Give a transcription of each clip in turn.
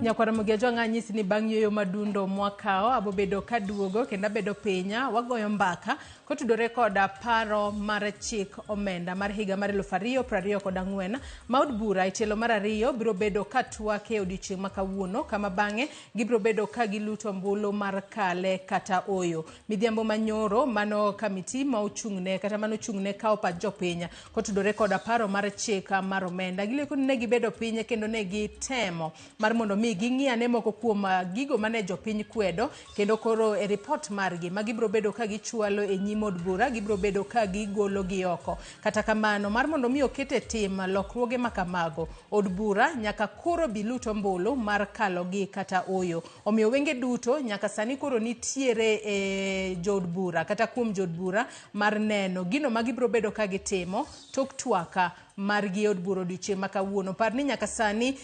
Nyakwar Ramogi Ajwang' anyisi ni bang' yueyo madundo mwakawo abobedo kaduogo kendo abedo pinya wagoyo mbaka kotudore koda paro mar chik omenda mar higa mar 2024 ma od bura e tielo mar ariyo biro bedo ka twak e odiochieng' ma kawuono kama bang'e gibiro bedo ka giluto ombulu mar kale kata oyo. Midhiambo manyoro mano kamiti ma ochung'ne kata mano ochung'ne kawo pach jopiny kotudore koda paro mar chik mar omenda. Gileko ni ne gibedo piny kendo ne gitemo mar mondo mi ging'i ane moko kuom gigo mane jopiny kwedo kendo koro e ripot margi ma gibiro bedo ka gichwalo e nyim od bura gibiro bedo ka gigolo gi oko. Kata kamano mar mondo mi oket e tim lokruoge ma kamago, od bura nyaka koro bi lut ombulu mar kalo gi kata oyo. Omiyo wenge duto nyaka sani koro nitiere e jood bura kata kuom jood bura mar neno gino ma gibiro bedo ka gitimo tok twaka margi e od bura odiochieng' ma kawuono. Par ni nyaka sani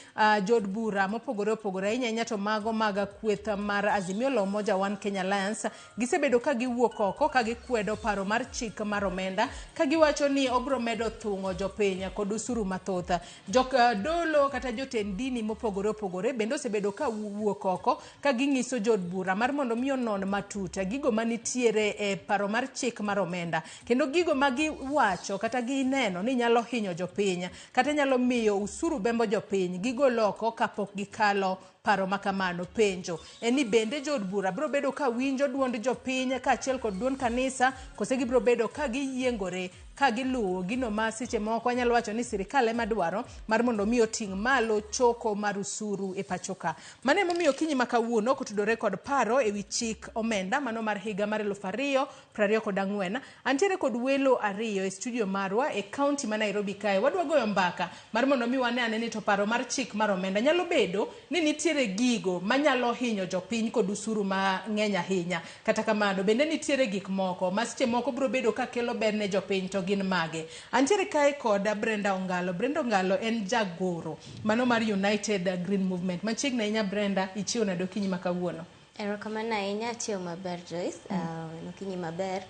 jood bura mopogore opogore ahinya ahinya to mago mag kweth mar Azimio la Umoja One Kenya Alliance gisebedo ka giwuok oko ka gikwedo paro mar chik mar omenda ka giwacho ni obiro medo thung'o jopiny kod usuru mathoth. Jok dolo kata jotend dini mopogore opogore bende osebedo ka wuok oko ka ging'iso jood bura mar mondo mi onon matut gigo manitiere e paro mar chik mar omenda kendo gigo ma giwacho kata gineno ni nyalo hinyo jopiny kata nyalo miyo usuru bembo jopiny gigol oko kapok gikalo paro ma kamano. Penjo en ni bende jood bura biro bedo ka winjo duond jopiny kaachiel kod duond kanisa kose gibiro bedo ka giyiengore ka giluwo gino ma seche moko anyalo wacho ni sirikal ema dwaro mar mondo mi oting' malo choko mar usuru e pachoka. Mano emomiyo okinyi ma kawuono kotudore kod paro ewi chik omenda mano mar higa mar 2024, antiere kod welo ariyo e studio marwa e kaunti ma Nairobi kae. Wadwa goyo mbaka mar mondo mi wane ane ni to paro mar chik mar omenda nyalo bedo ni nitiere gigo manyalo hinyo jopiny kod usuru mang'eny ahinya. Kata kamano, bende nitiere gik moko ma seche moko biro bedo ka kelo ber ne jopiny to gin mage? Antiere kae kod Brenda Ongalo. Brenda Ongalo en jagoro mano mar United Green Movement. Machiegni ahinya Brenda, ichiew nade okinyi ma kawuono? Erokamano ahinya, achiew maber Joyce. En okinyi maber.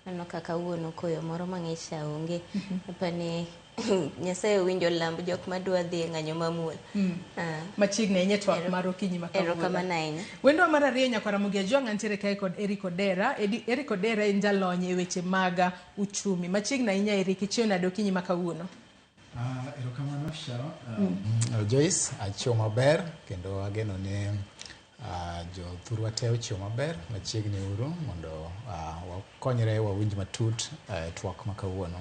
Aneno ka kawuono koyo moro mang'ich cha onge. Apani Nyasaye owinjo lamb jok madwa dhi e ng'anyo mamuol. Machiegni ahinya e twak mar okinyi ma kawuono. Erokamano ahinya. Wendwa mar ariyo nyakwar Ramogi Ajwang' antiere kae kod Eric Odera. Eric Odera en jalony e weche mag uchumi. Machiegni ahinya Eric, ichiew nade okinyi ma kawuono? Erokamano Sharon. Joyce, achiew maber kendo ageno ni jothurwa te ochiew maber. Machiegni uru mondo wakonyre wawinj matut twak ma kawuono.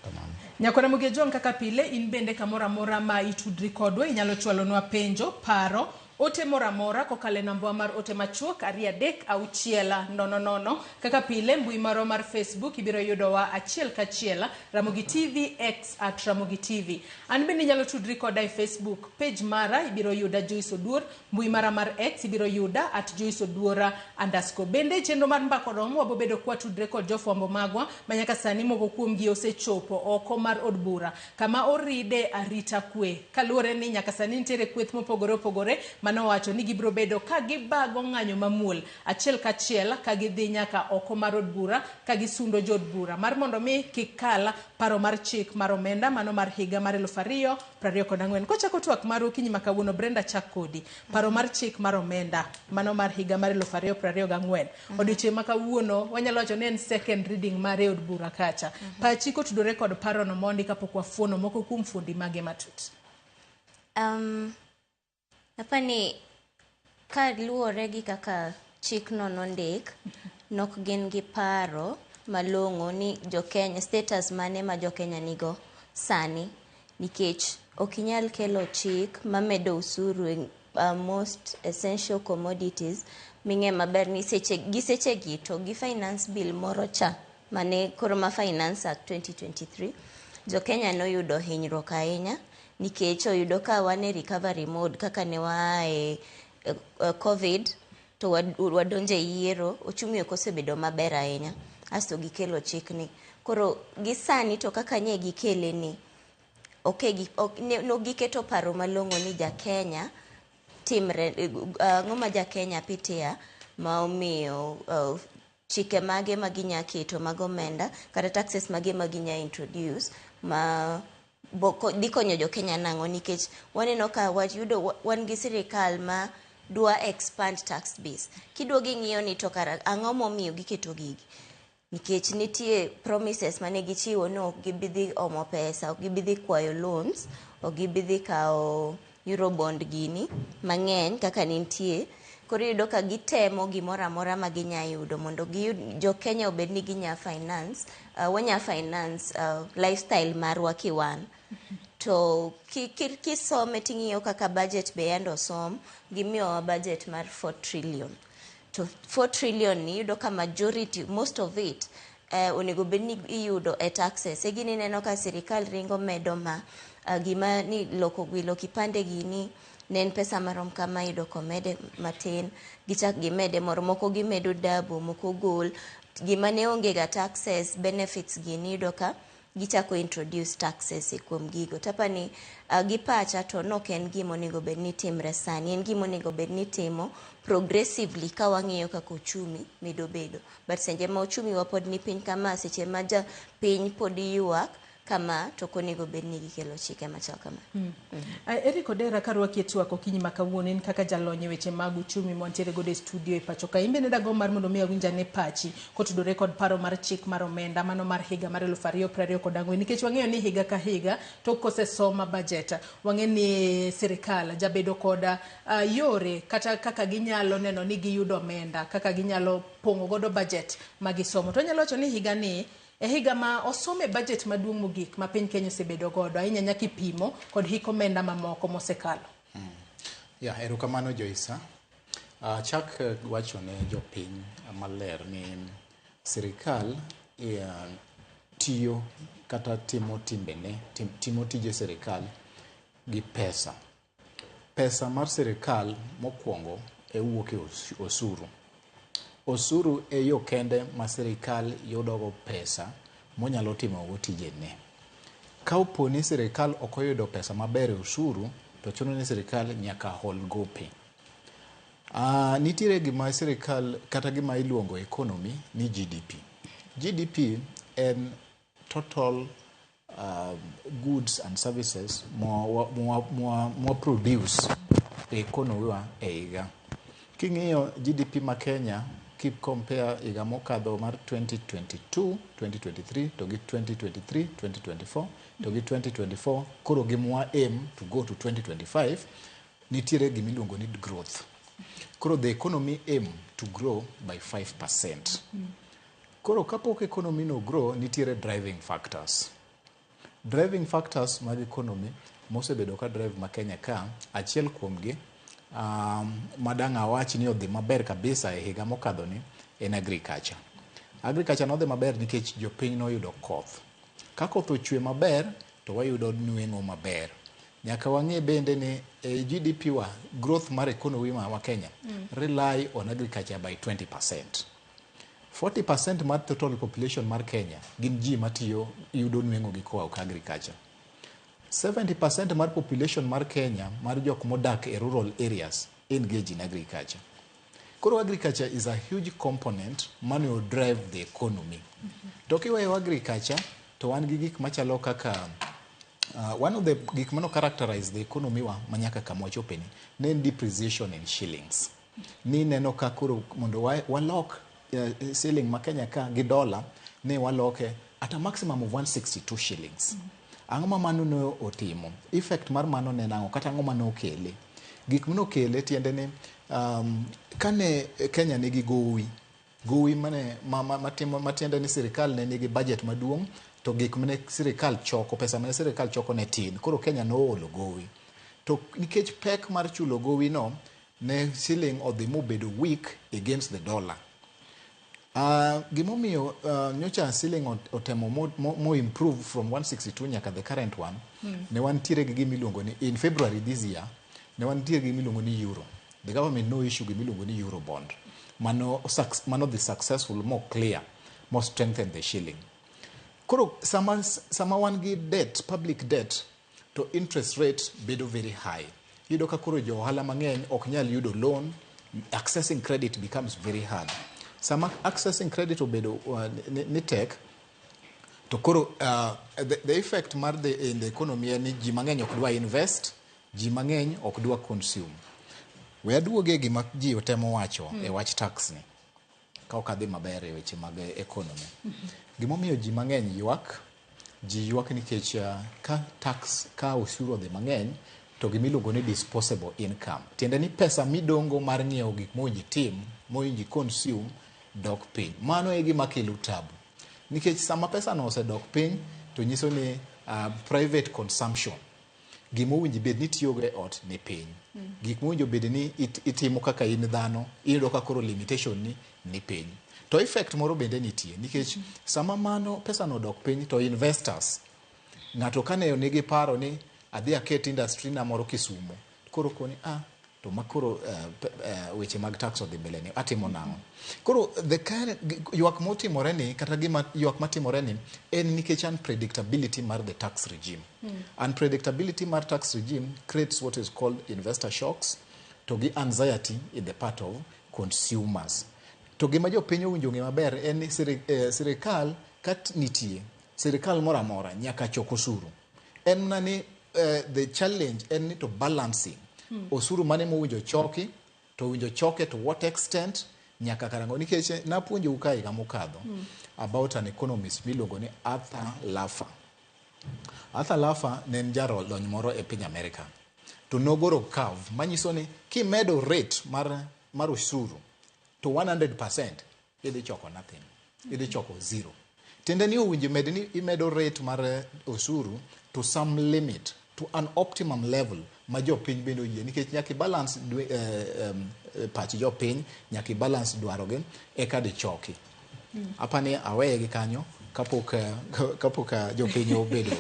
Kamano. Nyakwar Ramogi Ajwang' kaka pile in bende kamoro amora ma itudri kodwa inyalo chwalonwa penjo, paro, ote moro amora kokalo e nambwa mar ote machuok 23600. Kaka pile mbui marwa mar Facebook ibiro yudowa achiel kachiel Ramogi TV X at Ramogi TV. An bende inyalo tudri koda e Facebook page mara ibiro yuda Joyce Oduor, mbui mara mar X ibiro yuda at Joyce Oduor underscore. Bende e chenro mar Mbaka Oromo wabobedo kwatudre kod jofwambo magwa ma nyaka sani moko kuomgi osechopo oko mar od bura kama oride arita kwe kaluwore ni nyaka sani nitiere kweth mopogore opogore manowacho ni gibiro bedo ka gibago ng'anyo mamuol achiel kachiel ka gidhi nyaka oko mar od bura ka gisundo jood bura mar mondo mi kik kal paro mar chik mar omenda mano mar higa mar 2024. Kochako twak mar okinyi ma kawuono, Brenda chak kodi. Paro mar chik mar omenda mano mar higa mar 2024. Odiochieng' ma kawuono wanyalo wacho ni en second reading mare e od bura kacha. Pachi kotudore kod parono mondi kapok wafuono moko kuom fuondi mage matut. Apani kaluwore gi kaka chikno nondik, nok gin gi paro malong'o ni jokenya, status mane ma jokenya nigo sani, nikech ok inyal kelo chik mamedo usuru e most essential commodities ming'e maber ni seche gi sechegi to gi finance bill moro cha mane koro ma Finance Act 2023 jokenya noyudo hinyruok ahinya nikech oyudo ka wan e recovery mode kaka ne waa e COVID to wadonjo e yiero, ochumi ok osebedo maber ahinya asto gikelo chikni. Koro gi sani to kaka nye gikele ni ok giketo paro malong'o ni jakenya timre ang'o ma jakenya pitia ma omiyo chike mage ma ginya keto mag omenda kata taxes mage ma ginya introduce ma Dhi konyo jo Kenya nang'o? Nikech waneno ka wayudo wan gi sirikal ma dwa expand tax base. Kiduogo ing'iyo ni to kara ang'o momiyo giketo gigi? Nikech nitie promises mane gichiwo ni ok gibi dhi omo pesa, ok gibi dhi kwayo loans, ok gibi dhi kawo Eurobond gini mang'eny kaka nitie. Koro iyudo ka gitemo gimoro amora ma ginya yudo mondo giyud jo Kenya obed ni ginya finance, wanya finance lifestyle marwa kiwan. To kisome ting'iyo kaka budget be yande osom, gimiyowa budget mar 4 trillion. To 4 trillion ni iyudo ka majority, most of it, onego bed ni iyudo e taxes. E gini ineno ka sirikal ringo medo ma gima ni loko wilo kipande gini ne en pesa marom kama, iyudo komede matin, gichak gimede moro, moko gimedo double, moko gol. Gima ne onge ga taxes, benefits gini iyudo ka gichako introduce taxes e kuom gigo. Tapani gi pacha to nok en gima onego bed ni timre sani, en gima onego bed ni timo progressively ka wang'iyo kaka uchumi medo bedo. But seche ma uchumi wa pod ni piny kama, seche ma ja piny pod ywak kama, to ok onego bed ni gikelo chike machal kama. Eric Odera, karwaki e twak okinyi ma kawuono, in kaka jalony e weche mag uchumi mwantiere godo e studio e pacho ka. In bende dagomb mar mondo mi awinj ane pachi kotudore kod paro mar chik mar omenda mano mar higa mar 2024, nikech wang'eyo ni higa ka higa tok kosesoma budget, wang'e ni sirikal jabedo kod yore kata kaka ginyalo neno ni giyudo omenda, kaka ginyalo pong'o godo budget ma gisomo. To anyalo wacho ni higa ni e higa ma osome budget maduong' mogik ma piny Kenya osebedo godo, ahinya nyaka ipimo kod hik omenda mamoko mosekalo. Ya, erokamano Joyce. Chak wacho ne jopiny maler ni sirikal tiyo kata timo timbene, timo tije sirikal gi pesa. Pesa mar sirikal mokwongo e wuok e osuru. Osuru e yo kende ma sirikal yudogo pesa monyalo timogo tijene. Ka opo ni sirikal ok oyudo pesa maber e osuru, to chuno ni sirikal nyaka hol gope. Nitiere gima sirikal kata gima iluongo economy ni GDP. GDP en total goods and services mwa produce e economy wa e higa. King'iyo GDP ma Kenya, ki compare higa mokadho mar 2022, 2023 to gi 2023, 2024 to gi 2024, koro gi mwa aim to go to 2025, nitiere gima iluongo ni growth. Koro the economy aim to grow by 5%. Koro kapok economy no grow, nitiere driving factors. Driving factors mag economy mosebedo ka drive ma Kenya ka, achiel kuomgi madang' awach ni odhi maber kabisa e higa mokadho ni en agriculture. Agriculture nodhi maber nikech jopiny noyudo koth. Ka koth ochwe maber, to wayudo nweng'o maber. Nyaka wang'e bende ni e GDP wa, growth mar economy ma Kenya rely on agriculture by 20%. 40% mar total population mar Kenya gin ji matiyo yudo nweng'o gi koa ok agriculture. 70% mar population mar Kenya mar jok modak e rural areas engage in agriculture. Koro agriculture is a huge component mane drive the economy. To kiweyo agriculture, to wan gi gik machalo kaka one of the gik mano characterize the economy wa manyaka kama wachope ni ne en depreciation in shillings. Ni neno ka koro mondo walok shilling ma Kenya ka gi dollar, ne waloke at a maximum of 162 shillings. Ang'o ma mano ne otimo? Effect mar mano ne en ang'o? Kata ang'o mane okele? Gik mane okele tiende ni kane Kenya nigi gowi, gowi mane matimo matiende ni sirikal ne nigi budget maduong', to gik mane sirikal choko, pesa mane sirikal choko ne tin. Koro Kenya noolo gowi. To nikech pek mar chulo gowi no, ne shilling odhi mobedo weak against the dollar. Gimomiyo nyocha shilling otemo mo improve from 162 nyaka the current one, ne wantiere gi gima iluongo ni in February this year, ne wantiere gi gima iluongo ni euro. The government no issue gima iluongo ni euro bond. Mano the successful, more clear, more strengthen the shilling. Koro sama wan gi debt, public debt, to interest rate bedo very high. Iyudo ka koro jo ohala mang'eny ok nyal yudo loan, accessing credit becomes very hard. Sama accessing credit obedo ni tek, To koro the effect mar the, in the economy en ni ji mang'eny ok dwa invest, ji mang'eny ok dwa consume. We aduoge gima ji otemo wacho e wach tax ni ka ok adhi maber e weche mag economy. Gimomiyo ji mang'eny ywak, ji ywak nikech ka tax, ka osuru odhi mang'eny, to gimiluongo ni disposable income, tiende ni pesa midongo mar ng'iewo gik mowinjo itim, mowinjo consume, dok piny. Mano e gima kelo tabu, nikech sama pesa no osedok piny to nyiso ni private consumption, gima owinjo bed ni itiyogo e ot, ni piny. Gik mowinjo bed ni itimo kaka in dhano, iyudo ka koro limitation ni piny. To effect moro bende nitie, nikech sama mano pesa no odok piny to investors, ng'ato kane nigi paro ni adhi aket industry na moro Kisumo, koro koni to makoro weche mag tax odhi mbele ni, atimo nang'o? Koro the current ywak motimore ni, kata gima ywak matimore ni, en nikech unpredictability mar the tax regime. Unpredictability mar tax regime creates what is called investor shocks to gi anxiety in the part of consumers. To gima jopiny owinjo ng'e maber en ni sirikal kat nitie sirikal moro amora nyaka chok osuru. En mana ni the challenge en ni to balancing osuru mane mowinjo choki, to owinjo choke to what extent, nyaka karang'o. Nikech napuonjou ka higa mokadho about an economist miluongo ni Arthur Laffer. Arthur Laffer ne en jalony moro e piny Amerika, to nogoro curve manyiso ni kimedo rate mar osuru to 100%, idhi choko nothing, idhi choko zero. Tiende ni owinjo med ni imedo rate mar osuru to some limit, to an optimum level ma jopiny bende oyie, nikech nyaka ibalance pach jopiny, nyaka ibalance dwarogi eka dichoki. Apani aweye gi kanyo kapok jopiny obedo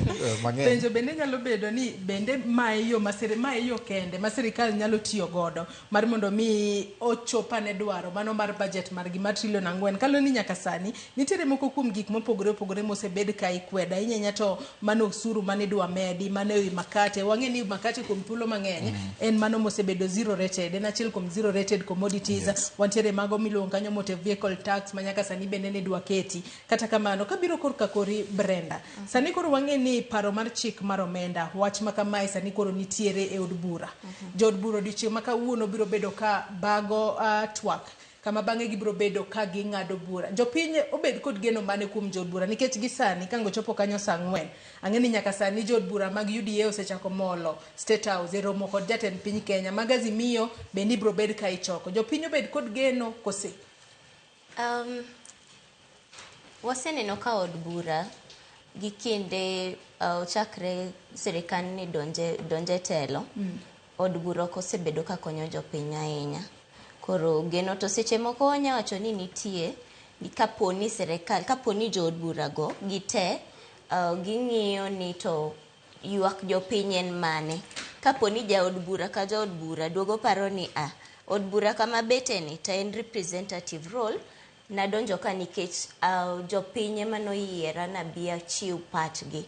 mang'eny. Penjo bende nyalo bedo ni bende mae yo ma mae yo kende ma sirikal nyalo tiyo godo mar mondo mi ochop ane dwaro mano mar budget margi mar trilion 4, kaluwore ni nyaka sani nitiere moko kuom gik mopogore opogore mosebed ka ikwedo ahinya ahinya, to mano osuru mane idwa medi mano ewi makate. Wang'e ni makate kuom thuolo mang'eny en mano mosebedo zero rated, en achiel kuom zero rated commodities. Wantiere mago miluongo kanyo motor vehicle tax ma nyaka sani bende nidwa keti. Kata kamano, kabiro korka kori Brenda, sani koro wang'e ni paro mar chik mar omenda, wach ma kamae sani koro nitiere e od bura. Jood bura odiochieng' ma kawuono biro bedo ka bago twak kama bang'e gibiro bedo ka ging'ado bura. Jopiny obed kod geno mane kuom jood bura? Nikech gi sani ka ngochopo kanyo saa 4, ang'e ni nyaka sani jood bura mag UDA osechako molo State House e romo kod jatend piny Kenya. Mag Azimio bende ibiro bed ka ichoko. Jopiny obed kod geno kose? Waseneno ka od bura gi kinde chakre sirikal ni donje telo, od bura ok osebedo ka konyo jopiny ahinya. Koro geno to seche moko wanya wacho ni nitie, ni kapo ni sirikal, kapo ni jood bura go gite ging'iyo ni to ywak jopiny en mane. Kapo ni jaod bura ka jaod bura duogo paro ni a od bura kama bete ni to en representative role, nadonjo ka nikech jopiny ema noyiera nabi achiw pachgi.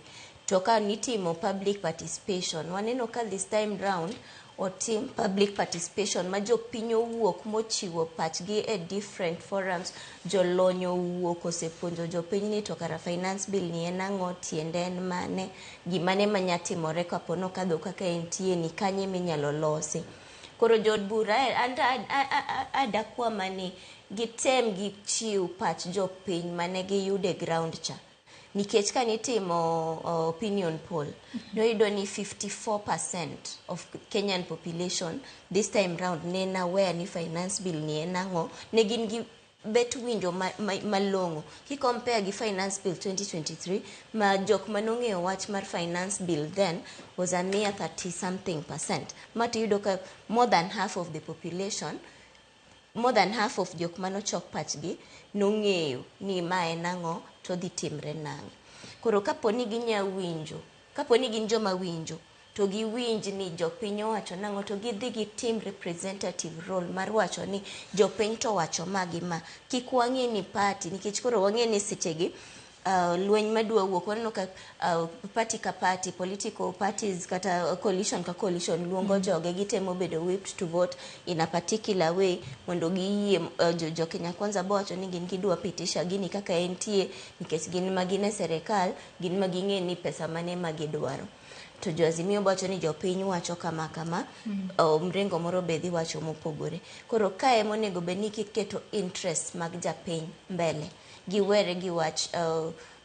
To ka nitimo public participation, waneno ka this time round otim public participation ma jopiny owuok mochiwo pachgi e different forums, jolony owuok osepuonjo jopiny ni to kara finance bill ni en ang'o, tiende en mane, gimane manya timore kapo nokadho kaka entie ni, kanye minyalo losi. Koro jood bura an adakwa mani gitem gichiw pach jopiny mane giyudo e ground cha, nikech kanitimo opinion poll noyudo ni 54% of Kenyan population this time round ne en aware ni finance bill ni en ang'o, ne gin gi bet winjo malong'o ki compare gi finance bill 2023, ma jok manong'eyo wach mar finance bill then was a mere 30 something percent, ma tiyudo ka more than half of the population, more than half of jok manochok pachgi nong'eyo ni ma en ang'o to dhi timre nang'o. Koro kapo ni ginya winjo, kapo ni gin joma winjo to giwinj ni jopiny owacho nang'o, to gidhi gitim representative role mar wacho ni jopiny to wacho ma gi ma, kik wang'e ni party, nikech koro wang'e ni sechegi Lweny madwa wuok waneno ka party ka party, political parties kata coalition ka coalition luongo joge, gitemo bedo whipped to vote in a particular way mondo giyie. Jo Kenya Kwanza bowacho ni gin gidwa pitisha gini kaka entie nikech gin ma gin e serikal, gin ma ging'e ni pesa mane ma gidwaro, to jo Azimio wacho ni jopiny wacho kama kama, mrengo moro be dhi wacho mopogore. Koro kae monego bed ni kiketo interest mag japiny mbele, giwere gi wach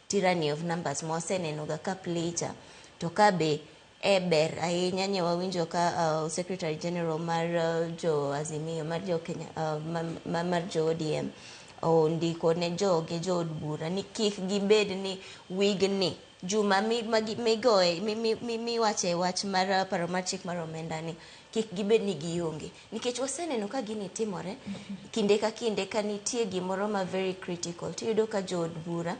tyranny of numbers mwaseneno ga ka play cha. To ka be e ber ahinya nye wawinjo ka Secretary General mar jo Azimio, mar jo Kenya, mar jo ODM ondiko ne joge jood bura ni kik gibed ni wigni juma migoye miwache wach mar paro mar chik mar omenda ni kik gibed ni gionge, nikech waseneno ka gini timore kinde ka kinde. Ka nitie gimoro ma very critical, tiyudo ka jood bura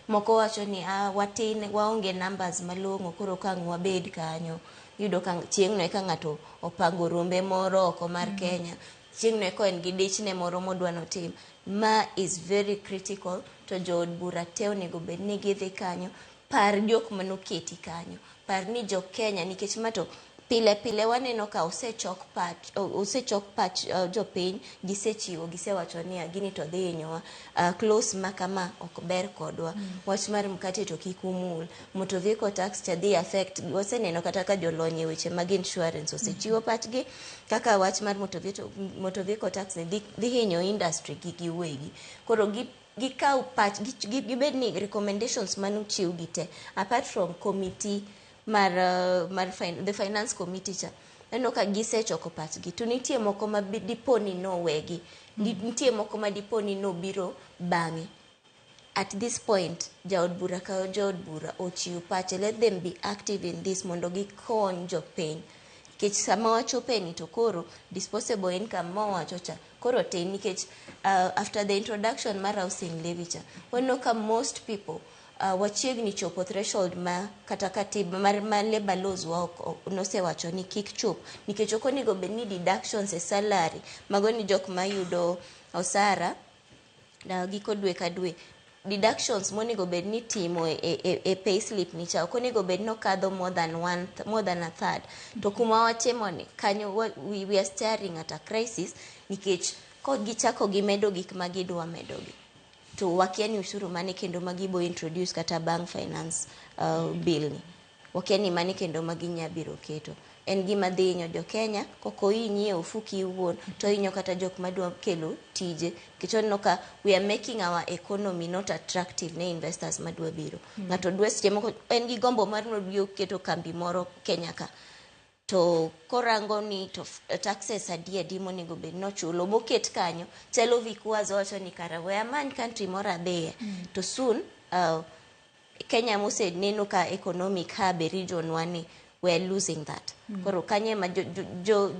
moko wacho ni, "Ah, watin, waonge numbers malong'o, koro ka ang' wabed kanyo." Iyudo ka chieng'no eka ng'ato opango rombe moro oko mar Kenya, chieng'no eka en gi dichne moro modwa notim ma is very critical, to jood bura te onego bed ni gidhi kanyo. Par jok manoketi kanyo, par ni jo Kenya, nikech ma to pile pile waneno ka osechok pach jopiny, gisechiwo, gisewacho niya gini to dhi hinyowa, clause ma kama ok ber kodwa, wach mar mkate to kik umul, motor vehicle tax cha dhi affect. Waseneno kata ka jolony e weche mag insurance osechiwo pachgi kaka wach mar motor vehicle tax ni dhi hinyo industry gi giwegi. Koro gi gikaw pach gibed ni recommendations manochiw gi te, apart from committee mar the finance committee cha, aneno ka gisechoko pachgi, to nitie moko ma dipo ni nowegi, nitie moko ma dipo ni nobiro bang'e. At this point, jaod bura ka jaod bura ochiw pache. Let them be active in this mondo gikony jopiny, nikech sama wachope ni to koro disposable income mowacho cha koro tin, nikech after the introduction mar housing levy cha, waneno ka most people wachiegni chopo threshold ma kata katiba mar labor laws wa nosewacho ni kik chop, nikech ok onego bed ni deductions e salary mago ni jok mayudo osara na giko dwe ka dwe, deductions monego bed ni timo e payslip ni cha ok onego bed ni okadho more than a third. To kuma watimo ni kanyo, we are staring at a crisis, nikech ko gichako gimedo gik ma gidwa medogi, to wakia ni ushuru mane kendo ma gibo introduce kata bang' finance bill ni, wakia ni mane kendo ma ginya biro keto. En gima dhi hinyo jo Kenya kok ohinyi e ofuki iwuon, to ohinyo kata jok madwa kelo tije, nikech waneno ka we are making our economy not attractive ne investors madwa biro. Ng'ato dwa, seche moko en gi gombo mar nobiro keto kambi moro Kenya ka, to korango ni to taxes adi adi monego bed nochulo moket kanyo chalo vikwazo, wacho ni kara we amany country moro adhiye. To soon Kenya moseneno ka economic hub e region wa ni, we are losing that. Koro kanyo ema jo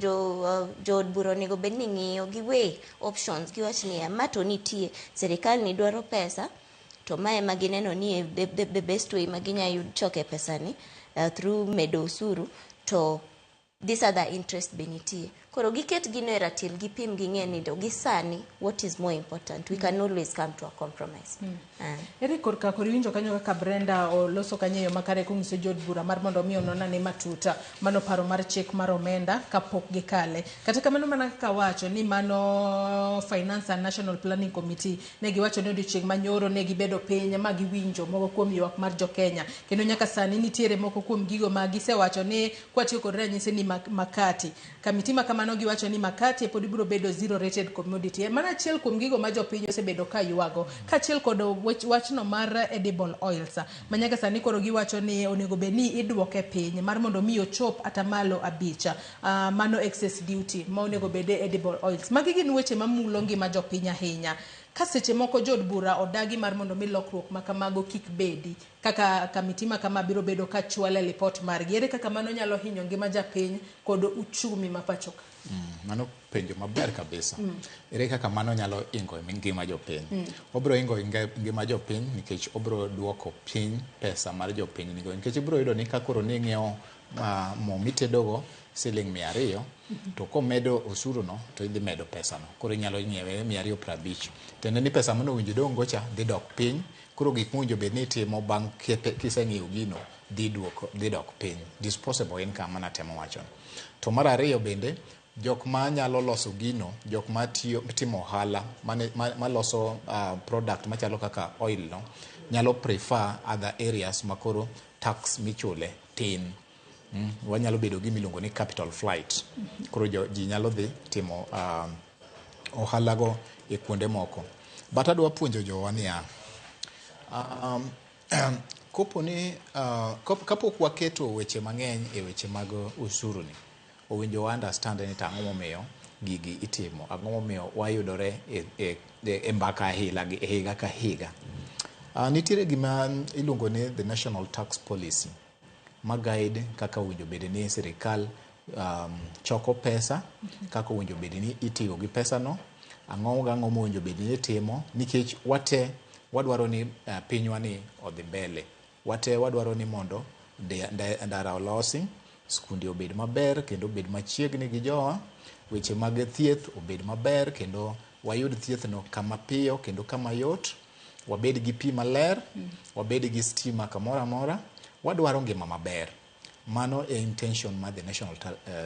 jood bura onego bed ni ng'iyo gi weigh options, giwach niya ma to nitie sirikal ni dwaro pesa, to mae ema gineno ni e the best way ma ginya yud choke pesa ni through medo osuru, to this other interest be nitie. Koro giket gino e ratil, gipim, ging'e ni to gi sani what is more important. We can always come to a compromise. Ere korka koro iwinjo kanyo kaka Brenda oloso kanyo e yo makare konyiso jood bura mar mondo mi onon ane matut mano paro mar chik mar omenda kapok gikale. Kata kamano, mana kaka wacho ni mano Finance and National Planning Committee ne giwacho ni odiochieng' manyoro ne gibedo piny ma giwinjo moko kuom ywak mar jokenya, kendo nyaka sani nitiere moko kuom gigo ma gisewacho ni kwatiyo kod ranyisi ni makati kamiti ma kamano giwacho ni makati pod biro bedo zero rated commodity. Mano achiel kuom gigo ma jopiny osebedo ka ywago, kaachiel kod wachno mar edible oils ma nyaka sani koro giwacho ni onego bed ni idwoke piny mar mondo mi ochop 5%, mano excess duty ma onego bed e edible oils. Magi gin weche mamulo ngima jopiny ahinya, ka seche moko jood bura odagi mar mondo mi lokruok ma kamago kik bedi kaka kamiti ma kama biro bedo ka chwale lipot margi. Ere kaka mano nyalo hinyo ngima japiny kod uchumi ma pacho ka? Mano penjo maber kabisa. Ere kaka mano nyalo ingo ngima jopiny? Obiro ingo ngima jopiny nikech obiro duoko piny pesa mar jopiny nigo. Nikech ibiro yudo ni ka koro ning'iewo mo mitedogo siling 200, to komedo osuru no to idhi medo pesa no. Koro inyalo nyiewe 250. Tiende ni pesa manowinjo idong' go cha dhi dok piny. Koro gik mowinjo bed ni itimo bang' kiseng'iewo gino dhi duoko dhi dok piny. Disposable income mana temo wacho. To mar ariyo bende, jok ma nyalo loso gino, jok ma tiyo timo ohala mane, maloso product machalo kaka oil no, nyalo prefer other areas makoro tax michule tin. Wanyalo bedo gi miluongo ni capital flight. Koro ji nyalo dhi timo ohalago e kuonde moko. But adwa puonjo jowa niya, kopo ni kapok waketo weche mang'eny e weche mag usuru ni, owinjo wa understand ni to ang'o momiyo gigi itimo, ang'o momiyo wayudore e mbaka ahila gi higa ka higa. Nitiere gima iluongo ni the National Tax Policy ma guide kaka owinjo bed ni sirikal choko pesa, kaka owinjo bed ni itiyo gi pesa no, ang'o gang'o mowinjo bed ni itimo, nikech wate wadwaro ni pinywa ni odhi mbele. Wate wadwaro ni mondo ndara olosi, skunde obed maber kendo obed machiegni gi jowa, weche mag thieth obed maber kendo wayud thieth no kama piyo kendo kama yot, wabed gi pi maler, wabed gi stima kamoro amora, wadwaro ngima maber. Mano e intention mar the National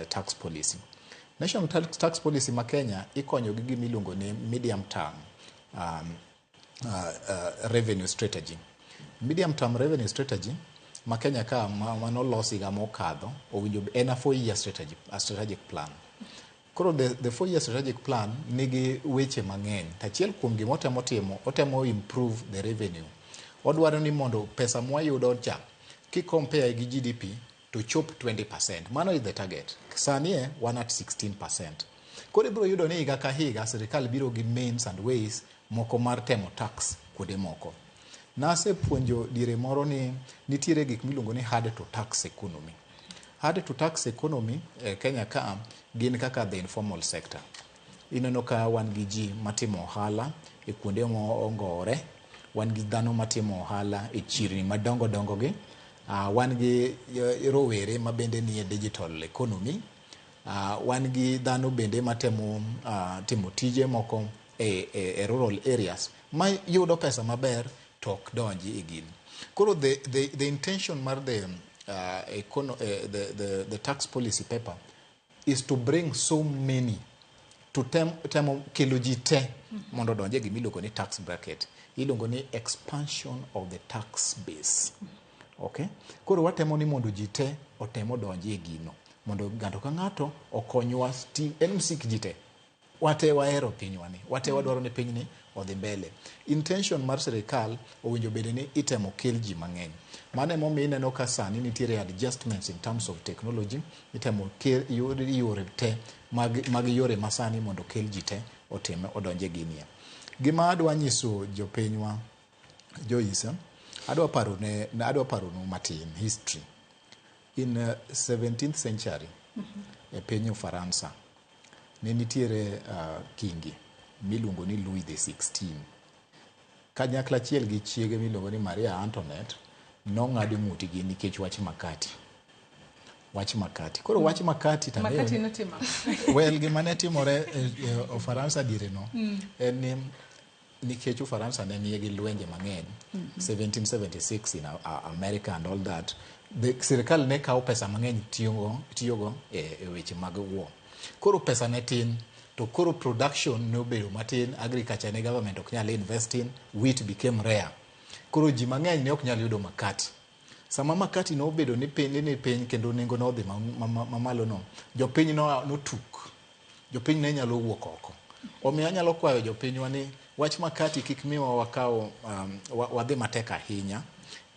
Tax Policy. National Tax Policy ma Kenya ikonyo gi gima iluongo ni medium term revenue strategy. Medium term revenue strategy ma Kenya ka manolosi higa mokadho owinjo en a 4 year strategy, a strategic plan. Koro the 4 year strategic plan nigi weche mang'eny. To achiel kuom gima otemo timo, otemo improve the revenue. Odwaro ni mondo pesa mwayudo cha ki compare gi GDP to chop 20%. Mano is the target. Sani e wan at 16%. Koro ibiro yudo ni higa ka higa sirikal biro gi means and ways moko mar temo tax kuonde moko. Nasepuonjo diere moro ni nitiere gik miluongo ni hard to tax economy. Hard to tax economy e Kenya ka gin kaka the informal sector. Ineno ka wan gi ji matimo ohala e kuonde mongowore, wan gi dhano matimo ohala e chirni madongo dongo gi, wan gi rowere mabende nie digital economy, wan gi dhano bende matemo timo tije moko e rural areas ma yudo pesa maber to ok donji e gini. Koro the intention mar the tax policy paper is to bring so many to temo kelo ji te mondo odonj e gima iluongo ni tax bracket. Iluongo ni expansion of the tax base. Okay? Koro watemo ni mondo ji te otem odonji e gino. Mondo ng'ato ka ng'ato okonywa en msik ji te. Wate wahero pinywa ni. Wate wadwaro ni pinyni odhi mbele. Intention mar sirikal owinjo bed ni itemo kel ji mang'eny. Mano emomiyo ineno ka sani nitiere adjustments in terms of technology. Itemo kel yore te mag yore masani mondo kel ji te otim odonje ginie. Gima adwa nyiso jopinywa Joyce, adwa paronu matin history. In 17th century e piny Ufaransa ne nitiere kingi miluongo ni Louis the 16. Kanyakla achiel gi chiege miluongo ni Maria Antoinette nong'ad ng'utgi nikech wach makati. Wach makati. Koro wach makati to Makati notimo. Well, gima ne timore e Ufaransa diere no en ni nikech Ufaransa ne nigi lwenje mang'eny 1776 in America and all that, the sirikal ne kawo pesa mang'eny tiyogo e weche mag war. Koro pesa ne tin to koro production ne obedo matin, agriculture ne government ok nyal invest in, wheat became rare. Koro ji mang'eny ne ok nyal yudo makati. Sama makati nobedo ni piny ni piny kendo nengo nodhi mamalo no, jopiny no notuk. Jopiny ne nyalo wuok oko. Omiyo anyalo kwayo jopinywa ni wach makati kik miwa wakaw wadhi matek ahinya.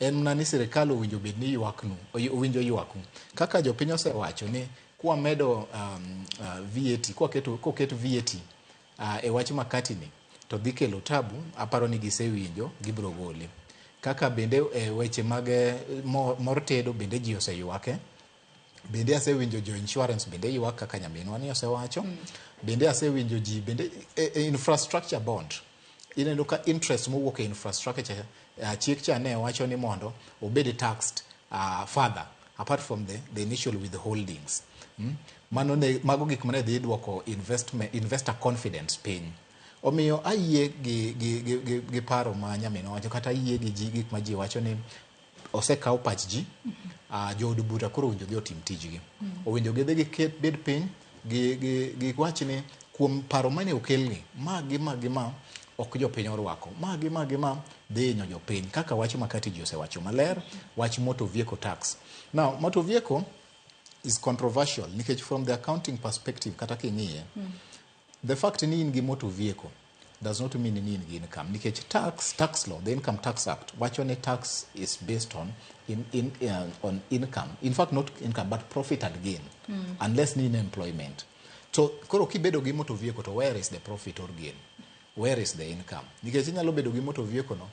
En mana ni sirikal owinjo bed ni ywaknu, owinjo ywaku. Kaka jopiny osewacho ni kwamedo VAT, kwaketo koket VAT e wach makati ni to dhi kelo tabu, aparo ni gisewinjo, gibiro gole. Kaka bende e weche mag mor tedo bende ji oseywake. Bende asewinjo jo insurance bende ywak kaka nyaminwa ni osewacho. Bende asewinjo ji bende e infrastructure bond. Ineno ka interest mowuok e infrastructure chik cha ne wacho ni mondo obed taxed further apart from the initial withholdings. Mano ne mago gik mane dhi duoko investment investor confidence piny. Omiyo ayie gi paro ma nyaminwa wacho, kata ayie gi ji gik ma ji wacho ni osekaw pach ji. Jood bura koro owinjo dhi otim tijgi. Owinjo gidhi giket bed piny gi wach ni kuom paro mane okelni, ma gi ma gi ma ok jopiny orwako, ma gi ma gi ma dhi hinyo jopiny, kaka wach makati ji osewacho maler, wach motor vehicle tax. Now, motor vehicle is controversial nikech from the accounting perspective, kata king'iye, the fact ni in gi motor vehicle does not mean ni in gi income, nikech tax law, the Income Tax Act wacho ni tax is based on in, on income, in fact not income but profit and gain, unless ni in employment. So koro kibedo gi motor vehicle, to where is the profit or gain? Where is the income? Nikech inyalo bedo gi motor vehicle no,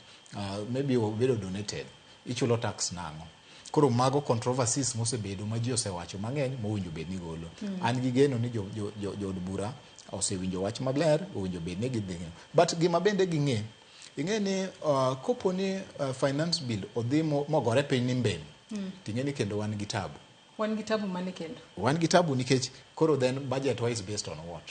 maybe obedo donated, ichulo tax nang'o? Koro mago controversies mosebedo ma ji osewacho mang'eny mowinjo bed ni golo. An gi geno ni jood bura osewinjo wach maler, owinjo bed ni gidhi. But gima bende ging'e, ing'e ni kopo ni finance bill odhi mogore piny ni mbem, ting'e ni kendo wan gi tabu. Wan gi tabu mane kendo? Wan gi tabu nikech koro then budget wise based on what?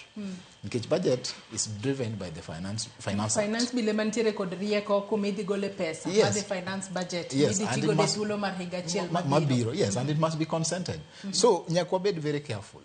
Nikech budget is driven by the Finance Act. Finance bill ema nitiere kod rieko kuma idhi gole pesa madhi finance budget midhi and ti it godo e thuolo mar higa achiel mabiro. Mabiro, yes, and it must be consented. So nyaka wabed very careful.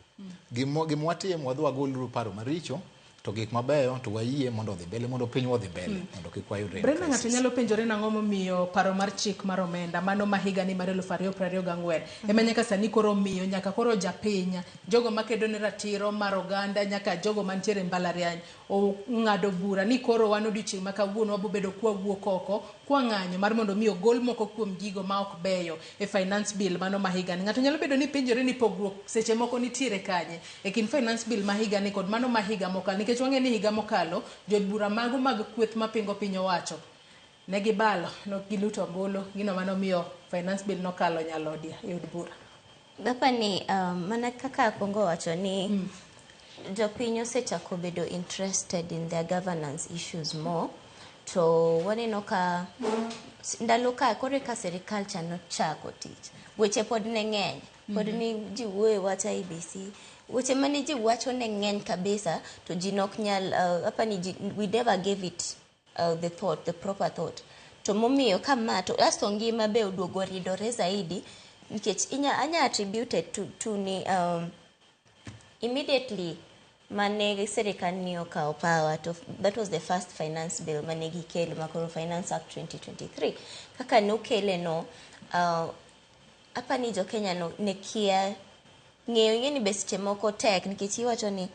Gima watimo, wadhi wagoluru paro maricho, to gik mabeyo to wayie mondo odhi mbele, mondo piny odhi mbele, mondo kik wayudre in Brenda, ng'ato crisis. nyalo penjore nang'o momiyo paro mar chik mar omenda mano ma higani mar 2024 ema nyaka sani koro miyo nyaka koro japiny, jogo makedo ne ratiro mar oganda, nyaka jogo mantiere e mbalariany ong'ado bura ni koro wan odiochieng' ma kawuono wabobedo kwawuok oko kwang'anyo mar mondo mi ogol moko kuom gigo ma ok beyo e finance bill mano ma higani. Ng'ato nyalo bedo ni penjore ni pogruok seche moko nitiere kanye e kind finance bill ma higani kod mano ma higa mokalo, nikech wang'e ni higa mokalo jood bura mago mag kweth mapingo piny owacho ne gibalo, nok giluto ombulu, gino manomiyo finance bill nokalo nyalodia e od bura. Gapani mana kaka akwongo wacho ni jopiny osechako bedo interested in their governance issues more, to waneno ka ndalo ka koro eka sirikal cha nochako tich, weche pod ne ng'eny, pod ni ji wuoyo wach IEBC, weche mane ji wacho ne ng'eny kabisa, to ji nok nyal apani ji, we never gave it the thought, the proper thought. To momiyo kama to asto ngima be oduogo ridore zaidi, nikech inya anya attribute it to ni immediately mane sirikal ni okawo power, to that was the first finance bill mane gikelo, makoro Finance Act 2023 kaka nokele no, apani jo Kenya no ne kia ng'eyo. Ing'e ni be seche moko tek, nikech iwacho ni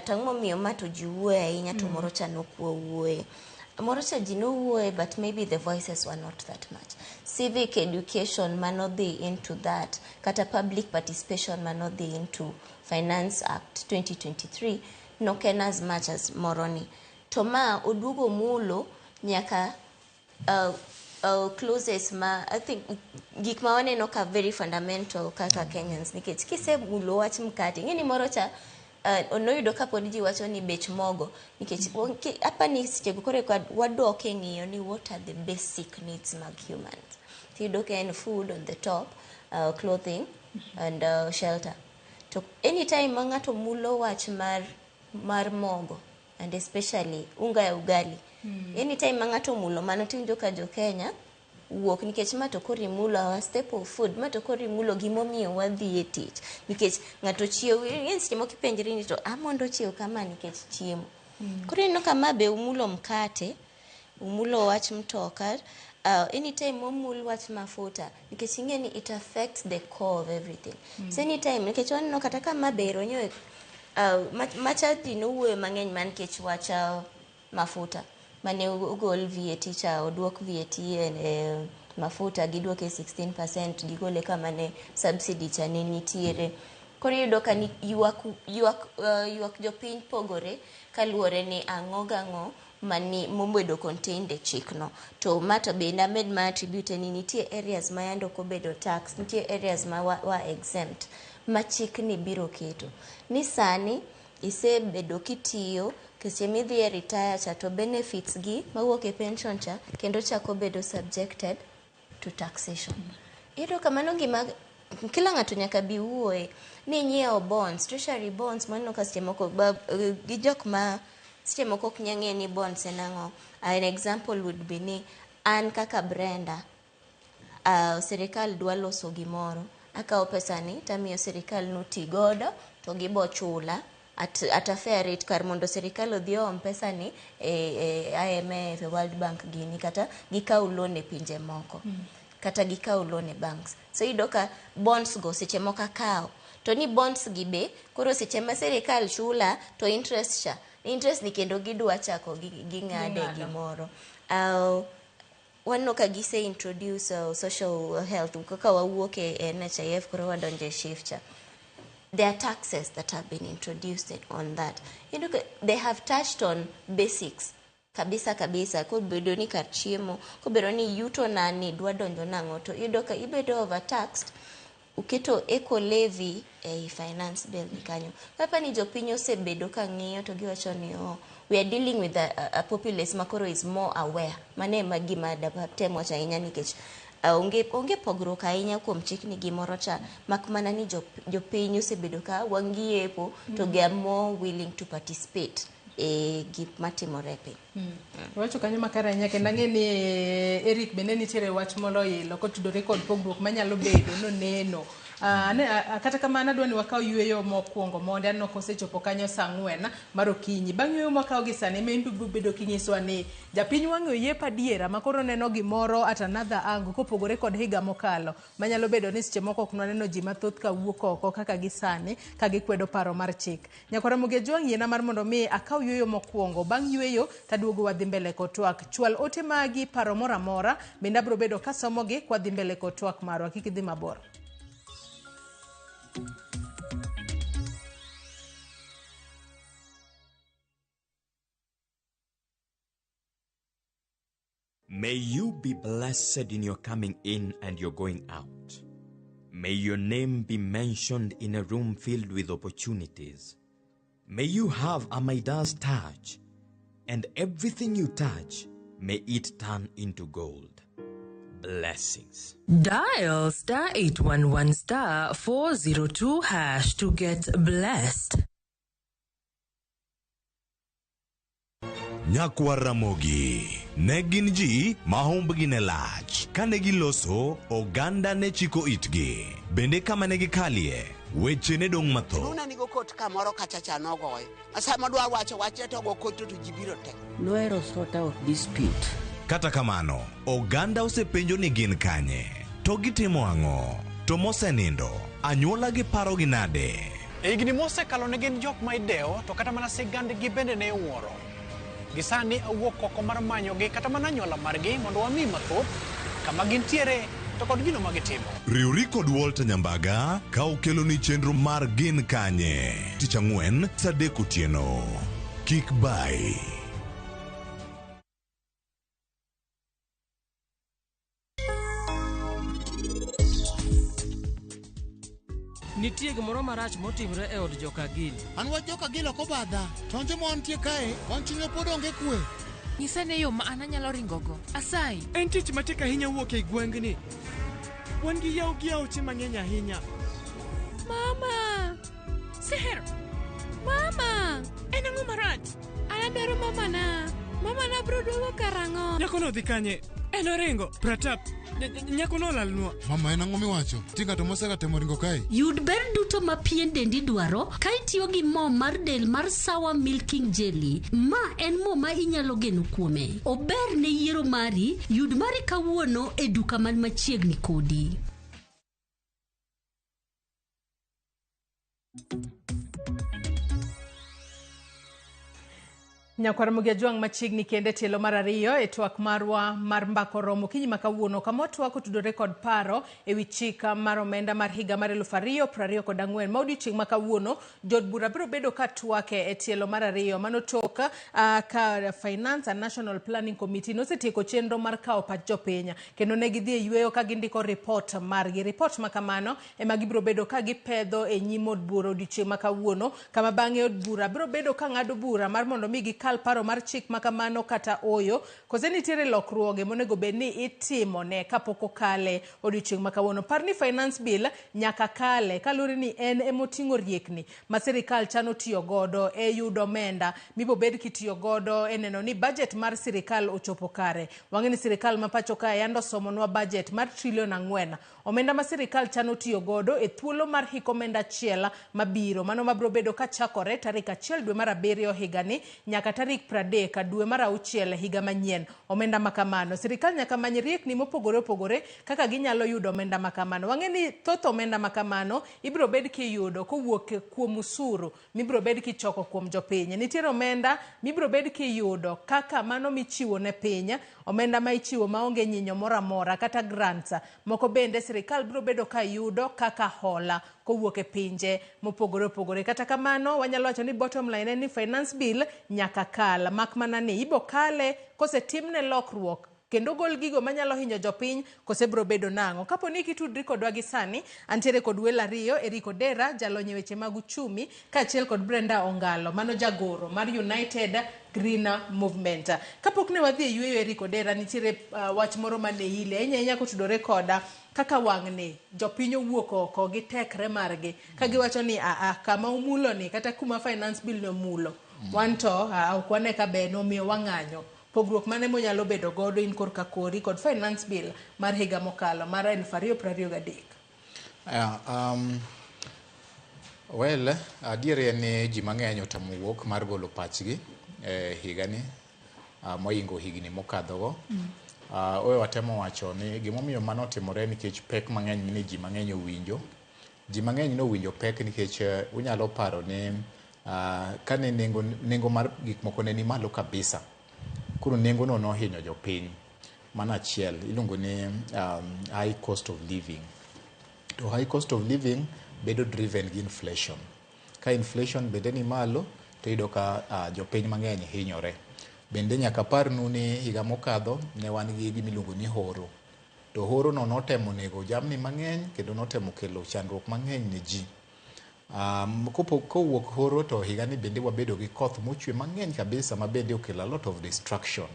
tang' momiyo ma to ji wuoye ahinya, to moro cha nok wawuoye, moro cha ji nowuoye, but maybe the voices were not that much. Civic education manodhi into that, kata public participation manodhi into Finance Act 2023 nok en as much as moroni. To ma oduogo mulo nyaka clauses ma I think gik ma waneno ka very fundamental kaka Kenyans, nikech kisemulo wach mkate, ing'e ni moro cha noyudo kapod ji wacho ni bech mogo, nikech apani sechego koro eka wadok e ng'iyo ni what are the basic needs mag humans. Tiyudo ka en food on the top, clothing and shelter. To anytime ma ng'ato mulo wach mar mogo and especially unga ya ugali, anytime ma ng'ato omulo mano, tiwinjo ka jo Kenya wuok, nikech ma to koro imulo our staple food, ma to koro imulo gimomiyo wadhi e tich, nikech ng'ato chiew ing'e seche moko ipenjri ni to amondo chiew kama nikech chiemo. Koro ineno ka ma be umulo mkate, umulo wach mtoka, anytime momul wach mafuta, nikech ing'e ni it affects the core of everything. So anytime, nikech waneno kata ka ma be ronyo macha ji nowuoyo mang'eny man nikech wach mafuta mane ogol VAT cha, oduok VAT e mafuta, giduoke 16%, gigole kama ne subsidy cha ne nitiere. Koro iyudo ka ni ywak jopiny pogore kaluwore ni ang'o gang'o mani mobedo contained e chikno. To ma to bende amed ma attribute ni nitie areas ma yande ok obedo tax, nitie areas ma wa exempt ma chikni biro keto ni sani isebedo kitiyo, seche midhi e retire cha, to benefits gi mawuok e pension cha kendo chako bedo subjected to taxation. Iyudo ka mano gima kila ng'ato nyaka bi wuoye ni nyiewo bonds, treasury bonds, maneno ka seche moko gi jok ma Seche moko ok nyal ng'e ni bonds en ang'o. An example would be ni an kaka Brenda, sirikal dwa loso gimoro, akawo pesani tamiyo sirikal noti godo to gibo chula at a fair rate kar mondo sirikal odhi oom pesani e IMF, e World Bank gini kata gikaw loan e pinje moko. Kata gikaw loan e banks. So iyudo ka bonds go seche moko akawo to ni bonds gi be koro seche ma sirikal chula to interest cha interest ni kendo gidwa chako ging'ade gimoro. Waneno ka gise introduce social health kaka wawuok e NHIF koro wadonjo e SHIF cha. There are taxes that have been introduced on that. They have touched on basics kabisa kabisa. Kobedo ni kar chiemo, kobedo ni yuto nani dwa donjo nang'o, to iyudo ka ibedo overtaxed. Uketo eco levy ei finance bill ni kanyo. Kapa ni jopiny osebedo ka ng'iyo to giwacho ni oh, we are dealing with a populace makoro is more aware. Mano ema gima datem wacho ahinya nikech onge pogruok ahinya kuom chikni gimoro cha, mak mana ni jopiny osebedo ka wang'iepo to they are more willing to participate e gik matimore e piny. Iwacho kanyo makare ahinya kendo ang'e ni Eric bende nitiere wach moro ilo kotudore kod pogruok manyalo bedo noneno. Kata kamano adwa ni wakaw yueyo mokwongo mondi aneno kosechopo kanyo saa 4 mar okinyi. Bang' yueyo mwakawo gi sani ema in biro bedo kinyisowa ni japiny wang'e oyiepo adiera ma koro neno gimoro at another angle kopogore kod higa mokalo manyalo bedo ni seche moko ok nwaneno ji mathoth ka wuok oko kaka gi sani ka gikwedo paro mar chik. Nyakwar Ramogi Ajwang' yiena mar mondo mi akaw yueyo mokwongo. Bang' yueyo taduogo wadhi mbele kod twak. Chwal ote magi paro moro amora bende abiro bedo kasomogi kwadhi mbele kod twak marwa. Kik idhi mabor. May you be blessed in your coming in and your going out. May your name be mentioned in a room filled with opportunities. May you have a Midas touch, and everything you touch, may it turn into gold. Blessings. Dial star 811 star 402 hash to get blessed. Nyakwar Ramogi ne gin ji ma humbgi ne lach. Kane giloso, oganda ne chiko itgi. Bende kama ne gikalie, weche ne dong' mathoth. Luna nigo kot kamoro kacha cha nogoye. Sama dwa wacho wachne to go kot to ji biro te. Nohero sort out dispute. Kata kamano, oganda osepenjo ni gin kanye, to gitimo ang'o, to mosenindo, anyuola gi parogi nade? E higni mosekalo ne gin jok ma idewo to kata mana sigandgi bende ne iwuoro. Gi sani awuok oko mar manyogi kata mana anyuola margi mondo wami mathoth kama gintiere to kod gino ma gitimo. Riwri kod Walter Nyambaga ka okeloni chenro mar Gin Kanye tich ang'wen saa 3 otieno. Kik bai. Nitie gimoro marach motimre e od Jokagili. An wach Jokagili ok obadha. Tonje ma wantie kae, wan chunywa pod onge kwe. Nyisa ne yo ma an anyalo ringogo. Asayi. En tich matek ahinya wuok ei gweng'ni. Wan gi yawo gi aoche mang'eny ahinya. Mama! Seher! Mama! En ang'o marach? An adwaro mamana. Mamana biro duogo karang'o? Nyakono odhi kanye? En oringo. Pratap, nyakono olalnwa. Mama, en ang'o miwacho? Nitie ng'ato mosega temo ringo kae? Yud ber duto ma pien dendi dwaro ka itiyo gi mo mar del mar Sawa Milking Jelly. Ma en mo ma inyalo geno kuome. Ober ne yiero mari, yud mari kawuono e duka man machiegni kodi. Nyakwar Ramogi Ajwang' machiegni kende tielo mar ariyo e twak marwa mar mbako romo okinyi ma kawuono kama watwak otudore kod paro ewi chik mar omenda mar higa mar 2024 ma odiochieng' ma kawuono jood bura biro bedo ka twake e tielo mar ariyo mano tok ka Finance and National Planning Committee nosetieko chenro mar kawo pach jopiny kendo ne gidhi e yueyo ka gindiko report margi. Report ma kamano ema gibiro bedo ka gipedho e nyim od bura odiochieng' ma kawuono kama bang'e od bura biro bedo ka ng'ado bura mar mondo mi gikaw kal paro mar chik makamano kata oyo, kose nitiere lokruoge monego bed ni itimone kapok okale odiochieng' ma kawuono. Par ni finance bill nyaka kale kaluwore ni en emoting'o riekni ma sirikal chano tiyo godo e yudo omenda mibobed kitiyo godo e neno ni budget mar sirikal ochopo kare. Wang'e ni sirikal ma pacho kae yando osomonwa budget mar trilion 4, omenda ma sirikal chano tiyo godo e thuolo mar hik omenda achiel mabiro, mano mabiro bedo kachakore tarik 1 dwe mar 7 higani nyaka tarik 30 dwe mar 6 higa manyien. Omenda makamano sirikal nyaka many riekni mopogore opogore kaka ginyalo yudo omenda makamano. Wang'e ni thoth omenda makamano ibiro bed kiyudo kowuok kuom usuru mibiro bed kichoko kuom jopiny. Nitiere omenda mibiro bed kiyudo kaka mano michiwo ne piny, omenda ma ichiwo maonge nyinyo moro amora kata grants. Moko bende sirikal biro bedo ka yudo kaka hola kowuok e pinje mopogore opogore. Kata kamano wanyalo wacho ni bottom line en ni finance bill nyaka kal, mak mana ni ibo kale kosetimne lokruok kendo gol gigo manyalo hinyo jopiny kose biro bedo nang'o. Kapo ni kitudri kodwa gi sani, antiere kod welo ariyo, Eric Odera, jalony e weche mag uchumi, kaachiel kod Brenda Ongalo, mano jagoro mar United Green Movement. Kapok ne wadhi e yueyo, Eric Odera, nitiere wach moro mane ile ahinya ahinya kotudore koda kaka wang'ni jopiny owuok oko gi tekre margi ka giwacho ni aa kama umulo ni kata kuma finance bill ni omulo wan to ok wane ka ber omiyo wang'anyo. Pogruok mane monyalo bedo godo in korka kori kod finance bill mar higa mokalo mar 2023? Well, adieri en ni ji mang'eny otamo wuok mar golo pachgi higani mohingo higni mokadhogo. Owe watemo wacho ni gimomiyo mano otimore nikech pek mang'eny ni ji mang'eny owinjo. Ji mang'eny nowinjo pek nikech unyalo paro ni kane nengo mar gik moko ne ni malo kabisa. Koro nengo no nohinyo jopiny. Mano achiel iluongo ni high cost of living. To high cost of living bedo driven gi inflation. Ka inflation bende ni malo to iyudo ka jopiny mang'eny hinyore. Bende nyaka parnu ni higa mokadho ne wan gi gima iluongo ni horo. To horo no notemo nego jamni mang'eny kendo notemo kelo chandruok mang'eny ne ji. Kowuok horo to higani bende wabedo gi koth mochwe mang'eny kabisa ma bende okelo a lot of destruction.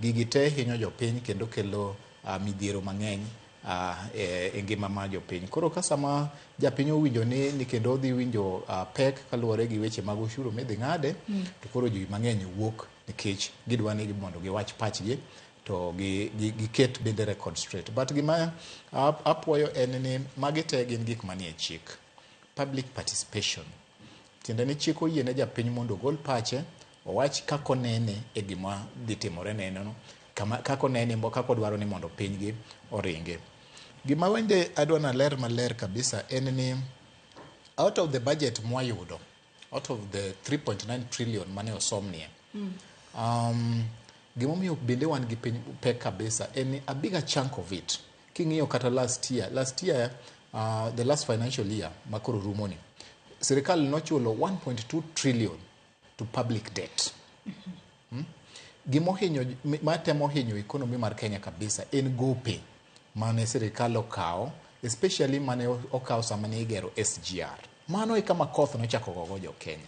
Gigi te hinyo jopiny kendo kelo midhiero mang'eny e ngima mar jopiny. Koro ka sama japiny owinjo ni kendo odhi winjo pek kaluwore gi weche mag ushuru midhi ng'ade, to koro ji mang'eny wuok nikech gidwa ni mondo giwach pachgi to giket bende record straight. But gima apuoyo en ni magi te gin gik manie chik. Public participation. Tiende ni chik oyie ne japiny mondo ogol pache, owach kaka onene e gima dhi timore neno, kaka onene, kaka odwaro ni mondo pinygi oringi. Gima wende adwa naler maler kabisa en ni out of the budget mwayudo, out of the 3.9 trillion mane osomnie, gimomiyo bende wan gi piny pek kabisa en ni a bigger chunk of it. King'iyo kata last year, the last financial year makoro rumoni, sirikal nochulo 1.2 trillion to public debt. Gimohinyo, matemo hinyo economy mar Kenya kabisa en gope mane sirikal okawo, especially mane okawo sama ne igero SGR. Mano e kama koth nochako gogo jo Kenya.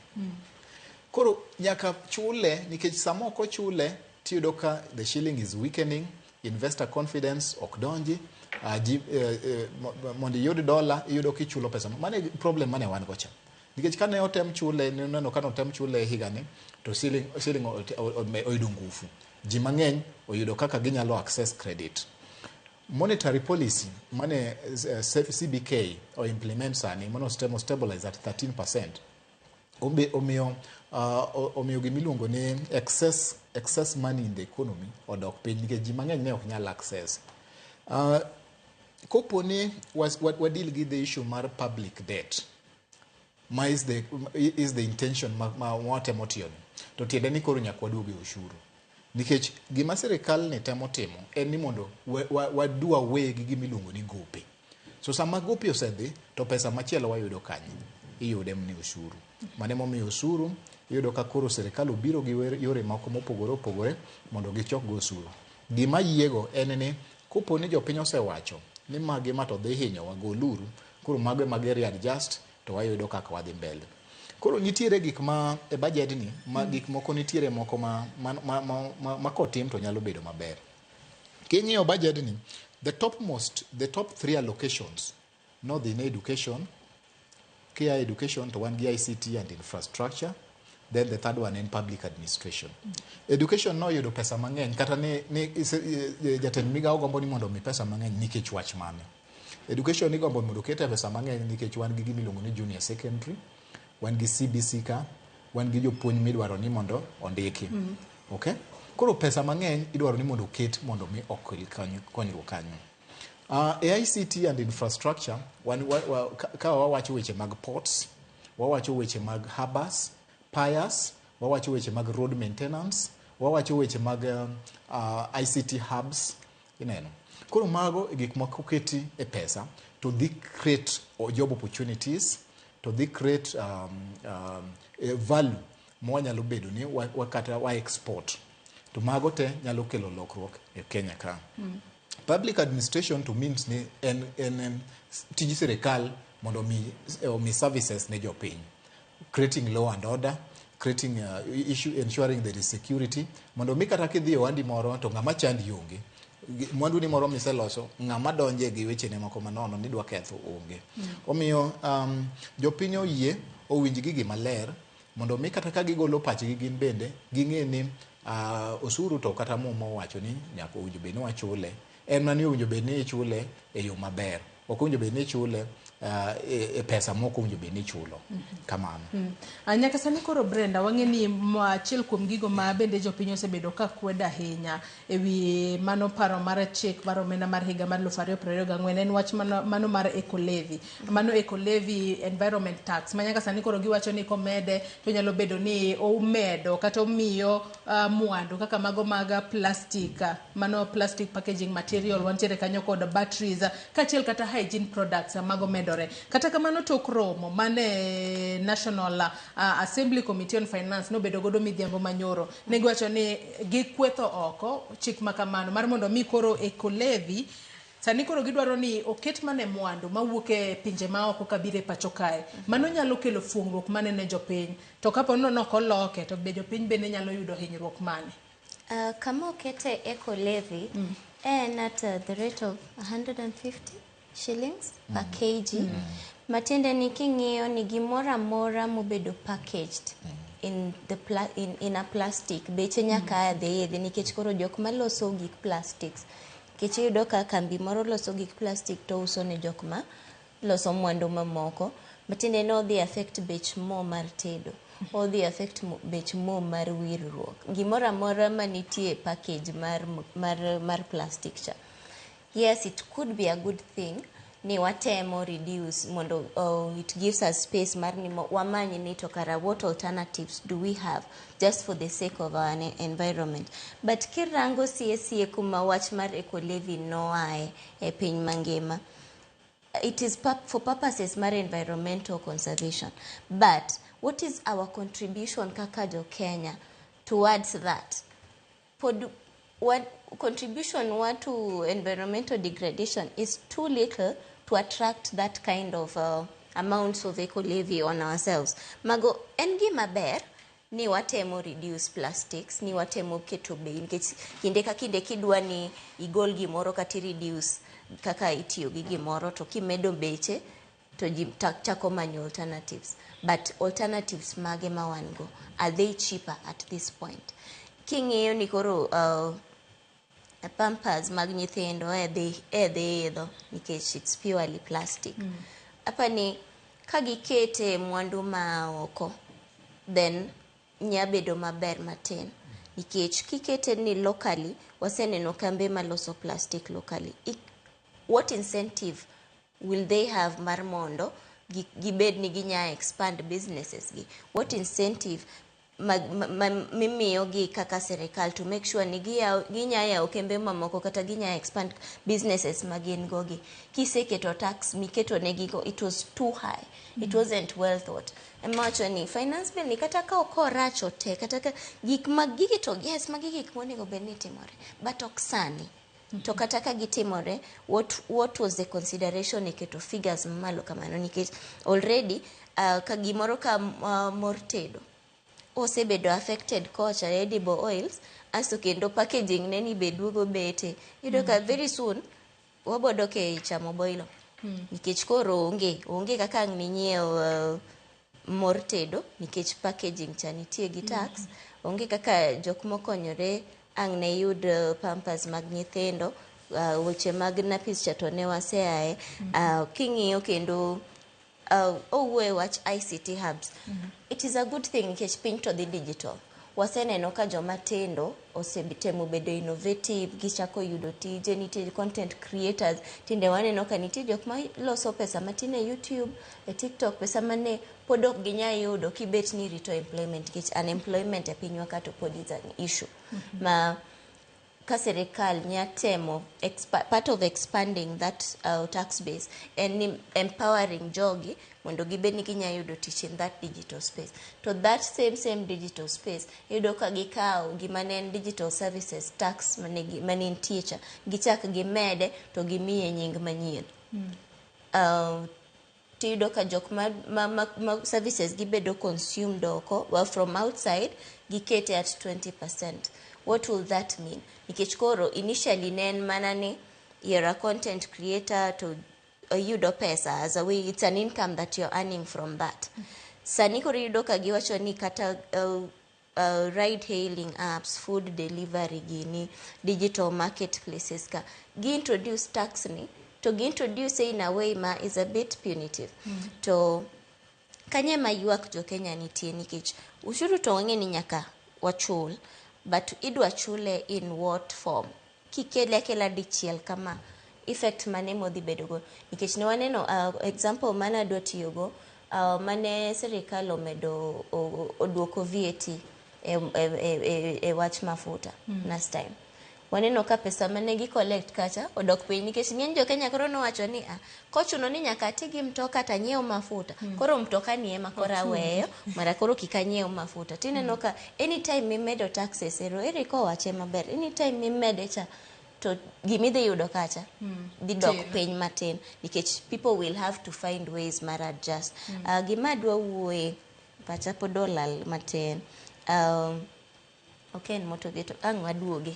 Koro nyaka chule nikech sama ok ochule tiyudo ka the shilling is weakening, investor confidence ok donji, mondo iyud dola iyudo kichulo pesa. Mano e problem mane wan go cha. Nikech kane otem chule, neno kane otem chule higani, to shilling oyudo ngufu. Ji mang'eny oyudo kaka ginyalo access credit. Monetary policy mane CBK o implement sani mano temo stabilize at 13%. Omiyo gimiluongo ni excess money in the economy odok piny nikech ji mang'eny ne ok nyal access. Kopo ni wadeal gi the issue mar public debt, ma is the intention ma watemo tiyoni, to tiende ni koro nyaka waduog e ushuru. Nikech gima sirikal ni temo timo en ni mondo wadu away gi gimiluongo ni gope. So sama gope osedhi to pesa machielo wayudo kanye? Iyude ni ushuru. Mano emomiyo ushuru iyudo ka koro sirikal obiro gi yore moko mopogore opogore mondo gichok go ushuru. Gima yiego en ni kopo ni jopiny osewacho ni magi ma to dhi hinyowa, goluru, koro mago ema gi readjust to wayudo kaka wadhi mbele. Koro nitiere gik ma e budget ni ma gik moko nitiere moko ma ma, ma, ma, ma, ma kotim to nyalo bedo maber. King'iyo budget ni, the top most, the top three allocations nodhi ne education. Kia education to wan gi ICT and infrastructure, then the third one en public administration. Education noyudo pesa mang'eny kata ni, ni jatend migawo gombo ni mondo omi pesa mang'eny nikech wach mane? Education igombo mondo okete pesa mang'eny nikech wan gi gima iluongo ni junior secondary, wan gi CBC ka, wan gi jopuonj midwaro ni mondo ondiki. Okay? Koro pesa mang'eny idwaro ni mondo oket mondo mi okel konyruok kanyo. E ICT and infrastructure, wan, wa, wa, ka, ka wawacho weche mag ports, wawacho weche mag harbors, piers, wawacho weche mag road maintenance, wawacho weche mag ICT hubs, ineno. Koro mago e gik moko oketi e pesa to dhi create job opportunities, to dhi create value mwanyalo bedo ni wa kata wa export. To mago te nyalo kelo lokruok e Kenya ka. Public administration to means ni en tij sirikal mondo omi services ne jopiny. Creating law and order, creating issue, ensuring there is security, mondo mi kata kidhi e ohandi moro to ng'ama chandi onge. Mwandu ni moro miseloso, ng'ama donje gi wechene moko manono ni dwa ketho onge. Omiyo jopiny oyie owinj gigi maler mondo mi kata ka gigolo pachgi gin bende ging'e ni osuru to kata Muma owacho ni nyaka owinjo bed ni wachule. En mana ni owinjo bed ni ichule e yo maber. Ok owinjo bed ni ichule e pesa mok owinjo bed ni ichulo. Kamano. Nyaka sani koro Brenda, wang'e ni achiel kuom gigo ma bende jopiny osebedo ka kwedo ahinya ewi mano paro mar chik mar omenda mar higa mar 2024 en wach mano mar eco levy. Mano eco levy environment tax ma nyaka sani koro giwacho ni komede to nyalo bedo ni omedo kata omiyo mwandu kaka mago mag plastic, mano plastic packaging material, wantiere kanyo kod batteries kaachiel kata hygiene products mago medore. Kata kamano tok romo mane National Assembly Committee on Finance nobedo godo midhiambo manyoro, ne giwacho ni gikwetho oko chik makamano mar mondo mi koro eco levy sani koro gidwaro ni oket mana e mwandu mawuok e pinje maoko kabiro e pacho kae. Mano nyalo kelo fuong'ruok mane ne jopiny, to kapo ni ok oloke to be jopiny bende nyalo yudo hinyruok mane? Kama okete eco levy en at the rate of 150 shillings per kg. Matiende ni king'iyo ni gimoro amora mobedo packaged in a plastic beche nyaka dhi idhi nikech koro jok maloso gik plastics, nikech iyudo ka kambi moro loso gik plastic to uso ne jok ma loso mwandu mamoko, matiende ni odhi affect bech mo mar tedo, odhi affect bech mo mar wirruok, gimoro amora manitie e package mar plastic cha. Yes, it could be a good thing ni watemo reduce mondo it gives us space mar ni wamany ni to kara what alternatives do we have just for the sake of our environment. But kirango sie kuma wach mar eco levy noae e piny mangima, it is for purposes mar environmental conservation. But what is our contribution kaka jo Kenya towards that? Pod what contribution wa to environmental degradation is too little to attract that kind of amounts of eco levy on ourselves. Mago en gima ber ni watemo reduce plastics, ni watemo keto bei, nikech kinde ka kinde kidwa ni igol gimoro kata reduce kaka itiyo gi gimoro, to kimedo beche to ji chako manyo alternatives. But alternatives mage ma wan go, are they cheaper at this point? King'iyo ni koro pampers mag nyithindo e dhi idho nikech it's purely plastic. Apani ka gikete mwandu ma oko then nya bedo maber matin, nikech kikete ni locally, waseneno kambe maloso plastic locally. What incentive will they have mar mondo gibed ni ginya expand businesses gi? What incentive mimiyo gi kaka sirikal to make sure ni ginya yawo kembe mamoko kata ginya expand businesses ma gin go gi? Kiseketo tax miketo negi go, it was too high, it wasn't well thought. Ema wacho ni finance bill ni kata ka ok oracho te, kata ka gik mag gigi to yes, magi gik monego bed ni timore, but ok sani. To kata ka gitimore, what was the consideration e keto figures mamalo kamano? Nikech already ka gimoro ka mor tedo osebedo affected kocha edible oils, asto kendo packaging ne ni be duogo bete. Iyudo ka very soon wabodok e chamo boilo. Nikech koro onge kaka ang' ninyiew mor tedo nikech packaging cha nitie gi tax. Onge kaka jok mokonyore ang' ne yud pampers mag nyithindo, weche mag nappies cha to ne waseaye. King'iyo kendo owuoyo wach ICT hubs. It is a good thing nikech piny to dhi digital. Waseneno ka joma tindo osetemo bedo innovative, gichako yudo tije, nitie content creators. Tinde waneno ka nitie jok ma loso pesa matin e YouTube, e TikTok, pesa mane pod ok ginyal yudo kibet ni irito employment, nikech unemployment e pinywa ka to pod is an issue. Ma ka sirikal nya temo part of expanding that tax base en ni empowering jogi mondo gibed ni ginya yudo tich in that digital space. To that same digital space, iyudo ka gikawo gima ne en digital services tax mane nitie cha, gichak gimede to gimiye nying manyien. Tiyudo ka jok ma services gibedo consumed oko, well, from outside, gikete at 20%. What will that mean? Nikech koro initially ne en mana ni you're a content creator to yudo pesa as a way, it's an income that you're earning from that. Sani koro iyudo ka giwacho ni kata ride hailing apps, food delivery gini, digital marketplaces ka, gi introduce tax ni, to gi introduce in a way ma is a bit punitive. To kanye ma ywak jo Kenya nitie, nikech ushuru to wang'e ni nyaka wachul, but idwa chule in what form? Kikele akela dichiel kama, effect mane modhi bedogo? Nikech ne waneno example mane adwa tiyogo, mane sirikal omedo oduoko VAT e wach mafuta last time. Waneno ka pesa mane gi collect kacha odok piny, nikech ng'eny jo Kenya koro nowacho ni ah, kochuno ni nyaka ati gi mtoka tanyiew mafuta, koro mtoka ni ema koro aweyo mara koro kik anyiew mafuta. Tineno ka anytime mimedo taxes, ero Eric owache maber, anytime mimede cha to gimidhi yudo kacha dhi dok Tin. piny matin, nikech people will have to find ways mar adjust. Gima adwa wuoye, pacha pod olal matin. Ok en motor vehicle, ang' waduoge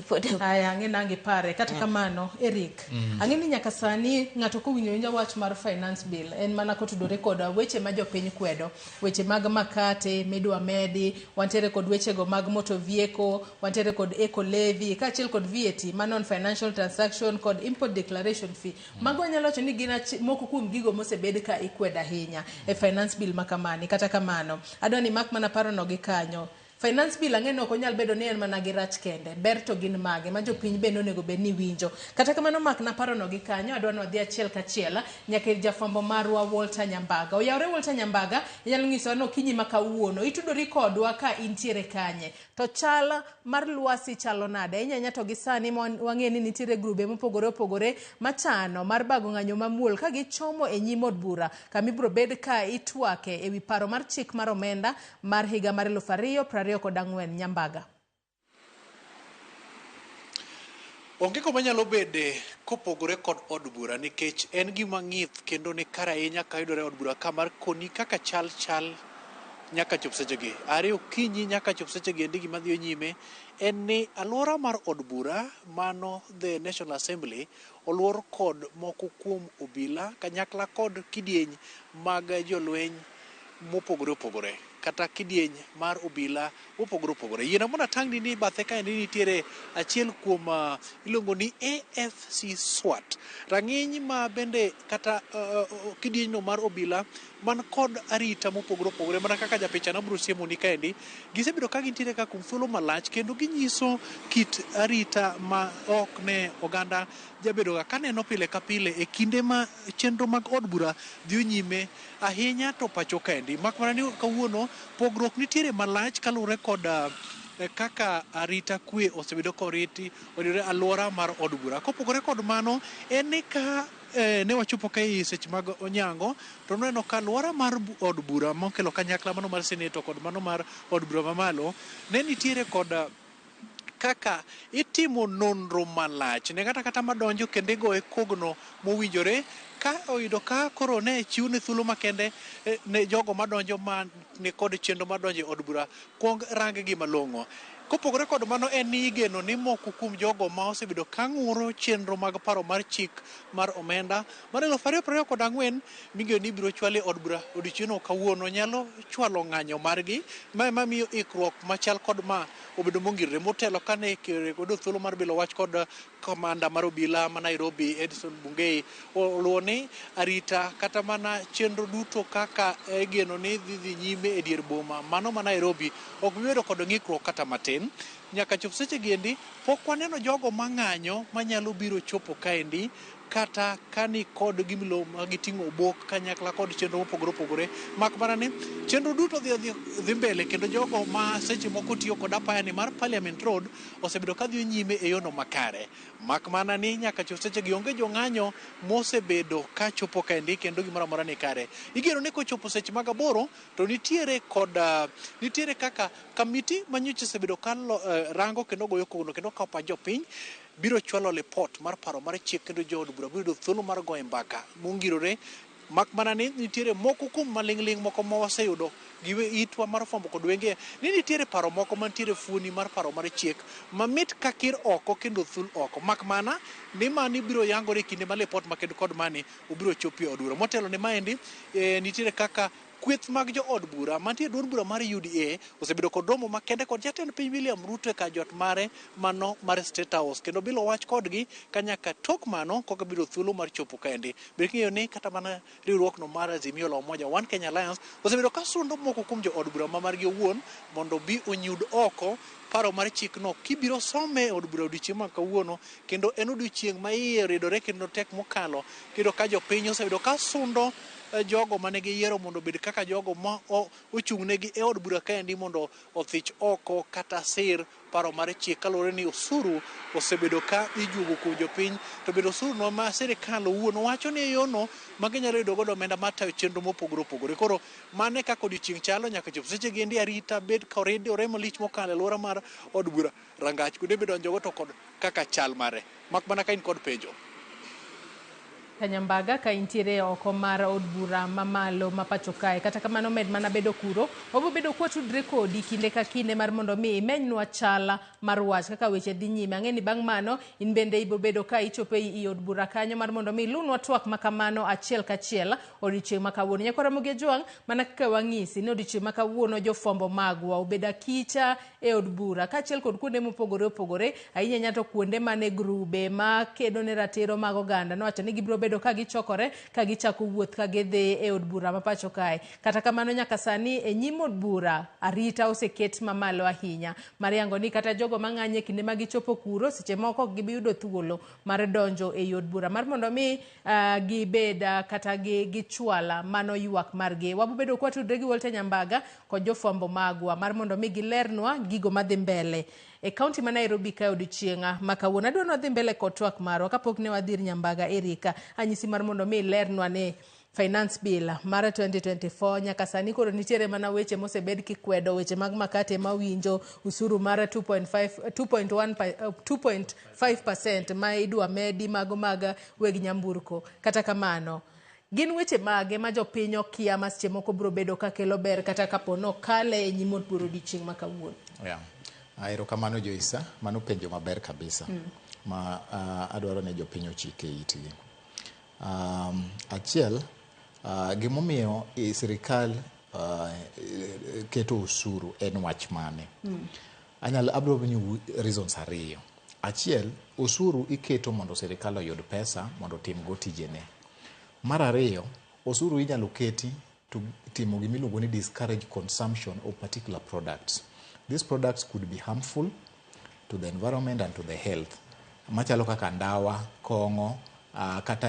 pod. Aya, ang'e nang' ipare. Kata kamano, Eric, ang'e ni nyaka sani ng'ato kowinjo winja wach mar finance bill en mana kotudore kod weche ma jopiny kwedo, weche mag makate midwa medi, wantiere kod wechego mag motor vehicle, wantiere kod eco levy kaachiel kod VAT ma non financial transaction kod import declaration fee. Mago anyalo wacho ni gin moko kuom gigo mosebed ka ikwedo ahinya e finance bill ma kamani. Kata kamano, adwa ni mak mana parono gi kanyo. Finance bill ang'e ni ok onyal bedo ni en mana gi rach kende, ber to gin mage ma jopiny bende onego bed ni winjo. Kata kamano, mak na parono gi kanyo, adwa ni wadhi achiel kachiel nyaka ir jafwambo marwa Walter Nyambaga. Oyawre Walter Nyambaga, inyalo nyisowa ni okinyi ma kawuono itudori kodwa ka intiere kanye, to chal mar lwasi chalo nade? Ahinya ahinya to gi sani ma wang'e ni nitiere grube mopogore opogore machano mar bago ng'anyo mamuol ka gichomo e nyim od bura kama ibiro bed ka itwake ewi paro mar chik mar omenda mar higa mar 2024. Nyambaga. Onge kuma nyalo bede kopogore kod od bura, nikech en gima ng'ith kendo ni kare ahinya ka yudore e od bura ka mar koni kaka chal nyaka chop sechegi. Are okinyi nyaka chop sechegi endi gima dhi nyime en ni alwora mar od bura, mano the National Assembly, oluor kod moko kuom obila kanyakla kod kidieny mag jolweny mopogore opogore kata kidieny mar obila mopogore opogore. Yiena mondo atang'ni ni bathe kaendi nitiere achiel kuom iluongo ni AFC SWAT. Rang'iny ma bende kata kidienyno mar obila man kod arita mopogore opogore, mana kaka japicha na biro siemoni kaendi, gisebedo ka gintiere ka kuom thuolo malach kendo ginyiso kit arita ma ok ne oganda jabedoga kaneno pile ka pile e kinde ma chenro mag od bura dhi nyime ahinya to pacho kaendi. Mak mana ni kawuono pogruok nitiere malach kaluwore kod kaka arita kwe osebedo koriti oyudore alwora mar od bura. Kopogore kod mano, en ni ka ne wachopo ka e seche mag onyango to nwaneno ka alwora mar od bura mokelo kanyakla mano mar senator kod mano mar od bura mamalo ne nitiere kod kaka itimo nonro malach ne ng'ato kata madonjo kendo igoye kogno mowinjore ka oyudo ka koro ne chiwne thuolo makende ne jogo madonjo ma ni kod chenro mar donjo e od bura kuong rang gi malong'o. Kopogore kod mano en ni igeno ni moko kuom jogo ma osebedo ka ng'uro chenro mag paro mar chik mar omenda mar 2024 migeno ni ibiro chwal e od bura odiochieng'no kawuono nyalo chwalo ng'anyo margi ma ema miyo ikruok machal kod ma obedo mongirore motelo kane oyudo thuolo mar bilo wach kod kamanda mar obila ma Nairobi Edson Bungei oluwo ni arita kata mana chenro duto kaka igeno ni dhi nyime e dier boma mano ma Nairobi ok bi bedo kod ng'ikruok kata matin. Nyaka chop seche giendi pok waneno jogo mang'anyo manyalo biro chopo kaendi kata kani kod gimilo ma giting'o obok kanyakla kod chenro mopogore opogore mak mana ni chenro duto dhi mbele kendo jogo ma seche moko tiyo kod apaya ni mar Parliament Road osebedo ka dhi nyime e yono makare mak mana ni nyaka chop seche gi onge jong'anyo mosebedo ka chopo kaendi kendo gimoro amora ni kare. Igeno ni kochopo seche mag 8 to nitiere kod nitiere kaka kamiti manyocha osebedo ka rango kendo goyo kogno kendo kawo pach jopiny biro chwalo lipot mar paro mar chik kendo jood bura biro yudo thuolo mar goyo mbaka mongirore mak mana ni nitiere moko kuom maling'ling' moko ma waseyudo gi itwa mar fwambo kod wenge ni nitiere paro moko mantiere fuoni mar paro mar chik mamit ka kir oko kendo thul oko mak mana ni mani biro yangore e kinde ma lipot makendo kod mani obiro chopo e od bura. Motelo ne maendi nitiere kaka kweth mag jood bura mantie e duond bura mar UDA osebedo kod romo makende kod jatend piny William Ruto e kar jot mare mano mar State House kendo bilo wach kodgi kanyaka tok mano koka biro thuolo mar chopo kaendi. Ber king'eyo ni kata mana riwruokno mar Azimio la Umoja One Kenya Alliance osebedo ka sundo moko kuom jood bura ma margi owuon mondo bi onyud oko paro mar chikno kibiro some e od bura odiochieng' ma kawuono kendo en odiochieng' ma iye oridore kendo tek mokalo kendo ka jopiny osebedo ka sundo jogo mane giyiero mondo obed kaka jogo ma ochung'negi e od bura kaendi mondo othich oko kata sir paro mar chik kaluwore ni osuru osebedo ka ijuogo kuom jopiny to bende osuru no ma sirikal owuon wacho ni e yono ma ginyalo yudo godo omenda mar tayo chenro mopogore opogore. Koro mano e kaka odiochieng' chalo nyaka chop seche gi endi arita bed ka oridore malich mokalo e alwora mar od bura rangach kuonde midonjogo to kod kaka chal mare mak mana ka in kod penjo. Kanyambaga ka intiere oko mar od bura mamalo ma pacho kae. Kata kamano med mana bedo kuro, wabiro bedo kwatudre kodi kinde ka kinde mar mondo mi imenynwa chala mar wach kaka weche dhi nyime. Ang'e ni bang' mano in bende ibiro bedo ka ichopo e od bura kanyo mar mondo mi ilunwa twak ma kamano achiel kachiel odiochieng' ma kawuono. Nyakwa Ramogi Ojwang', mana kaka wang'isi ni odiochieng' ma kawuono jofwambo magwa obedo akicha e od bura kaachiel kod kuonde mopogore opogore, ahinya ahinya to kuonde mane grube makedo ne ratiro mag oganda nowacho ni gibiro bedo ka gichokore ka gichako wuoth ka gidhi e od bura ma pacho kae. Kata kamano nyaka sani e nyim od bura arita oseket mamalo ahinya mar yango ni kata jogo mang'anyo e kinde ma gichopo kuro seche moko ok gibi yudo thuolo mar donjo e od bura mar mondo mi gibed kata gichwala mano ywak margi. Wabo bedo kwatudre gi Walter Nyambaga kod jofwambo magwa mar mondo mi gilernwa gigo madhi mbele e kaunti ma Nairobi ka odiochieng' ma kawuono. Adwa ni wadhi mbele kod twak marwa kapok ne wadhi ir Nyambaga Erika. Anyisi mar mondo mi ilernwa ni Finance Bill mar 2024 nyaka sani koro nitiere mana weche mosebed kikwedo, weche mag makate mawinjo, usuru mar 2.5% ma idwa medi mago mag weg nyamburko. Kata kamano, gin weche mage ma jopiny okia ma seche moko biro bedo ka kelo ber kata kapo nokale e nyim od bura odiochieng' ma kawuono? Yeah. Erokamano Joyce, mano penjo maber kabisa ma adwaro ni jopiny ochike itgi. Achiel, gimomiyo sirikal keto osuru en wach mane? Anyalo abiro miyo reasons ariyo. Achiel, osuru iketo mondo sirikal oyud pesa mondo otim go tijene. Mar ariyo, osuru inyalo keti to timo gimiluongo ni discourage consumption of particular products. These products could be harmful to the environment and to the health. Machalo kaka ndawa, kong'o, kata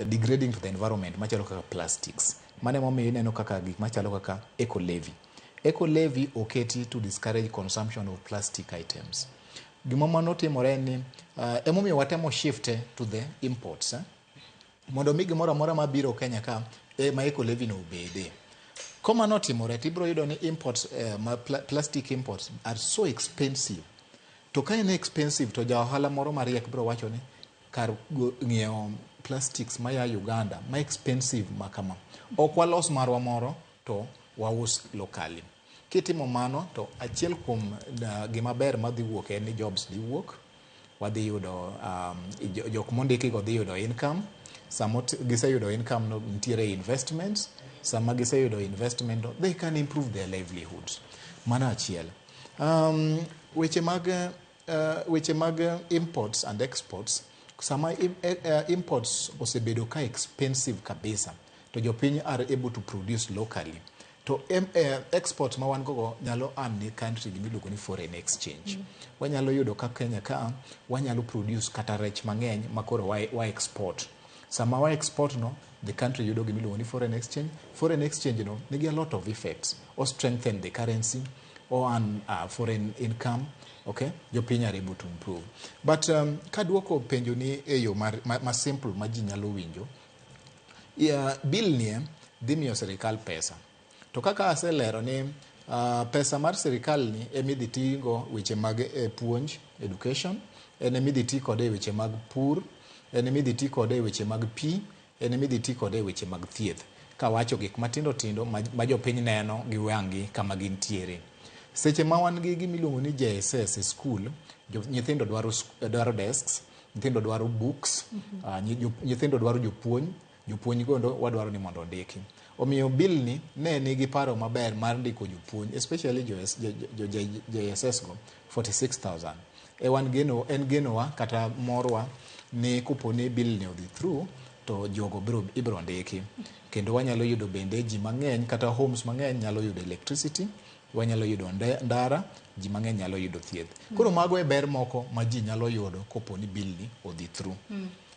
degrading to the environment machalo kaka plastics. Mano emomiyo ineno kaka gik machalo kaka eco levy. Eco levy oketi to discourage consumption of plastic items. Gima mano timore en ni emomiyo watemo shift to the imports. Mondo mi gimoro amora mabiro Kenya ka ma eco levy no obede. Komano otimore to ibiro yudo ni imports ma plastic imports are so expensive. To ka en expensive to ja ohala moro mariek biro wacho ni kar ng'iewo plastics maya Uganda ma expensive ma kama, ok walos marwa moro to waus locally. Kitimo mano to achiel kuom gima ber madhi wuok en ni jobs dhi wuok, wadhi yudo jok mondiki go dhi yudo income. Sama giseyudo income no, nitiere investments. Sama giseyudo investment no, they can improve their livelihoods. Mano achiel. Weche mag imports and exports, sama imports osebedo ka expensive kabisa to jopiny are able to produce locally, to export ma wan gogo nyalo earn ne country gimiluongo ni foreign exchange. Wanyalo yudo ka Kenya ka wanyalo produce kata rech mang'eny makoro wa export. Sama wa export no, the country yudo gimiluongo ni foreign exchange. Foreign exchange no nigi a lot of effects. O strengthen the currency, o earn foreign income. Okay, jopiny are able to improve. But kaduoko penjo ni e yo ma simple ma ji nyalo winjo, yeah, bill nie dhi miyo sirikal pesa. To kaka aselero ni pesa mar sirikal ni emidhi tigo weche mag puonj, education, en emidhi ti kode e weche mag pur, en emidhi ti kode e weche mag pi, en emidhi ti kode e weche mag thieth. Kawacho gik matindo tindo ma jopiny neno gi wang'gi kama gintiere. Seche ma wan gi gimiluongo ni JSS e school, nyithindo dwaro desks, nyithindo dwaro books, nyithindo dwaro jopuonj, jopuonj gondo wadwaro ni mondo ondiki. Omiyo bill ni ne nigi paro maber mar ndiko jopuonj, especially jo JSS go 46,000. E wan geno, en genowa kata morwa ni kopo ni bill ni odhi through to jogo ibiro ndiki. Kendo wanyalo yudo bende ji mang'eny kata homes mang'eny nyalo yudo electricity, wanyalo yudo ndara, ji mang'eny nyalo yudo thieth. Koro mago e ber moko ma ji nyalo yudo kopo ni bill ni odhi through.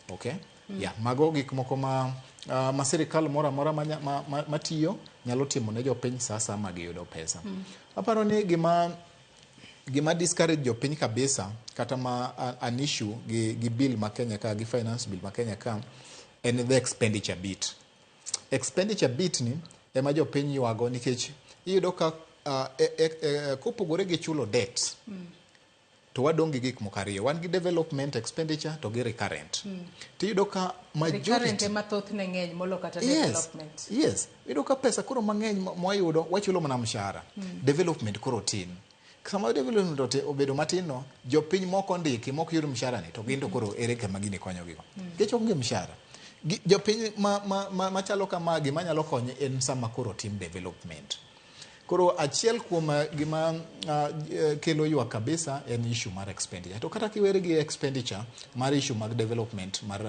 Okay? Yeah, mago gik moko ma sirikal moro amora matiyo nyalo timo ne jopiny sa asaya ma giyudo pesa. Aparo ni gima discourage jopiny kabisa kata ma an issue gi bill ma Kenya ka, gi finance bill ma Kenya ka, en the expenditure bit. Expenditure bit ni ema jopiny ywago nikech iyudo ka kopogore gi chulo debt, to wadong' gi gik moko ariyo. Wan gi development expenditure to gi recurrent. Tiyudo ka Recurrent majority ema thothne ng'eny molo kata yes, development. Yes, iyudo ka pesa koro mang'eny mwayudo wachulo mana mshahara. Development koro tin. Sama development obedo matin no, jopiny moko ndiki mok yud mshahara ni to gin to koro ere kama gini konyogigo? Nikech onge mshahara. Jopiny machalo kama gima nyalo konye en sama koro tim development. Koro achiel kuom gima kelo ywak kabisa en issue mar expenditure. To kata kiweri gi expenditure mar issue mag development mar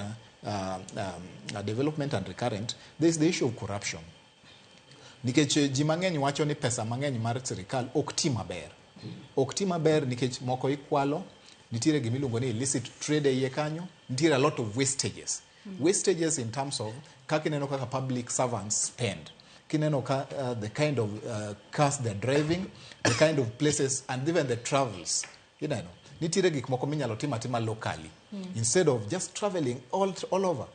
development and recurrent, there is the issue of corruption. Nikech ji mang'eny wacho ni pesa mang'eny mar sirikal ok ti maber. Ok ti maber nikech moko ikwalo, nitiere gimiluongo ni illicit trade e iye kanyo, nitiere a lot of wastages. Wastages in terms of kaka ineno kaka public servants spend. Kineno ka the kind of cars they're driving, the kind of places and even the travels. Ineno, nitiere gik moko minyalo timo atima locally instead of just traveling all over.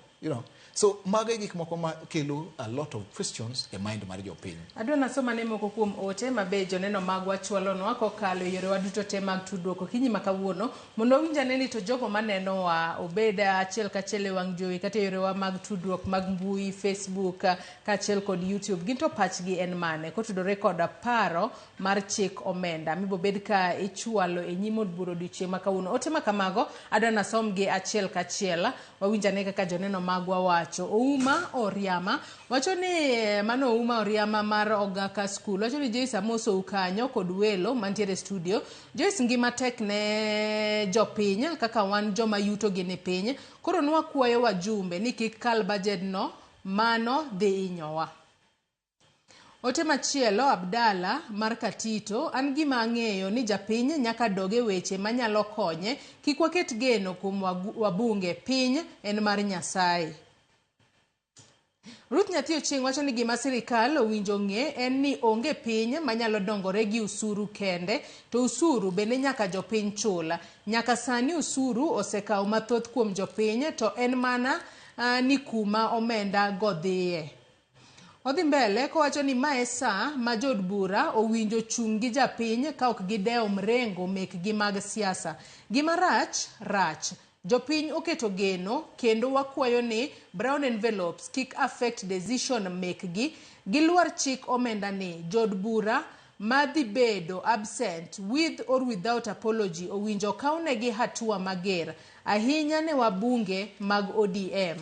So mago e gik moko ma kelo a lot of questions e mind mar jopiny. Adwa nasoma ne moko kuom ote ma be joneno magwa chwalonwa kokalo e yorewa duto te mag tudruok okinyi ma kawuono mondo wawinj ane ni to jogo manenowa, obed achiel kachiel e wang' jowi kata e yorewa mag tudruok mag mbui, Facebook kaachiel kod YouTube, gin to pachgi en mane kotudore kod paro mar chik omenda mibobed ka ichwalo e nyim od bura odiochieng' ma kawuono. Ote ma kamago adwa nasomgi achiel kachiel, wawinj ane kaka joneno magwa wacho. Ouma Oriama wacho ni mano Ouma Oriama mar Ogaka School wacho ni Joyce, amosou kanyo kod welo mantiere e studio. Joyce, ngima tek ne jopiny kaka wan joma yuto gi ni piny, koro nwakwayo wajumbe ni kik kal budget no, mano dhi hinyowa. Ote machielo, Abdala mar Katito: an gima ang'eyo ni japiny nyaka dog e weche manyalo konye, kik waket geno kuom wabunge, piny en mar Nyasaye. Ruth Nyathi Ochieng' wacho ni gima sirikal owinjo ng'e en ni onge piny manyalo dongore gi usuru kende, to usuru bende nyaka jopiny chul. Nyaka sani usuru osekawo mathoth kuom jopiny, to en mana ni kuma omenda go dhiye. Odhi mbele kowacho ni mae saa ma jood bura owinjo chung' gi japiny ka ok gidewo mrengo mekgi mag siasa. Gima rach, rach. Jopiny oketo geno kendo wakwayo ni brown envelopes kik affect decision mekgi. Gilwar chik omenda ni jood bura madhi bedo absent with or without apology owinjo kawnegi hatua mager ahinya ne wabunge mag ODM.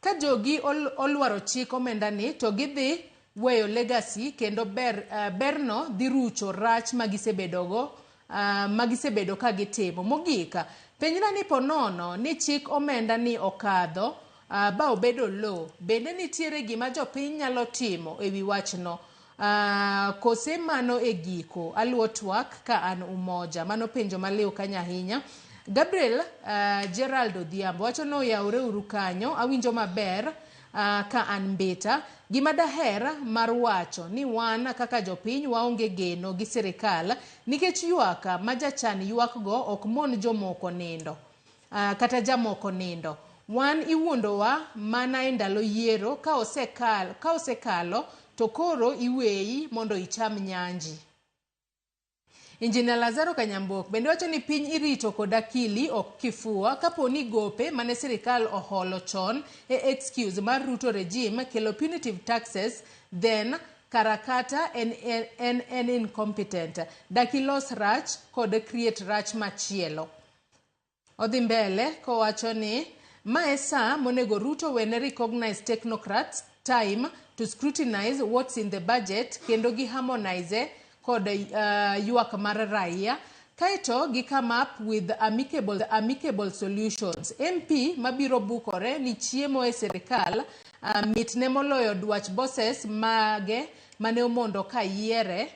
Ka jogi olwaro chik omenda ni to gidhi weyo legacy kendo berno dhi rucho rach magisebedo ka gitimo. Mogik, penjna ni ponono ni chik omenda ni okadho ba obedo law, bende nitiere gima jopiny nyalo timo ewi wachno? Kose mano e giko? Aluwo twak ka an Umoja. Mano penjo maliw kanyo ahinya. Gabriel Gerald Odhiambo wacho ni oyawre uru kanyo, awinjo maber ka an Mbita. Gima daher mar wacho ni wan kaka jopiny waonge geno gi sirikal nikech ywak ma jachan ywak go ok mon jomoko nindo. Kata jamoko nindo. Wan iwuondowa mana e ndalo yiero ka osekalo to koro iweyi mondo icham nyanji. Injinia Lazaro Kanyambok bende wacho ni piny irito kod akili ok kifua kapo ni gope mane sirikal oholo chon e excuse mar Ruto regime kelo punitive taxes then karakata en incompetent. Dakilos rach kod create rach machielo. Odhi mbele kowacho ni mae saa monego Ruto wene recognize technocrats time to scrutinize what's in the budget kendo gi harmonize kod ywak mar raia kaeto gi come up with amicable solutions. MP mabiro bukore ni chiemo e sirikal mitne moloyo dwach bosses mage mane omondo ka yiere.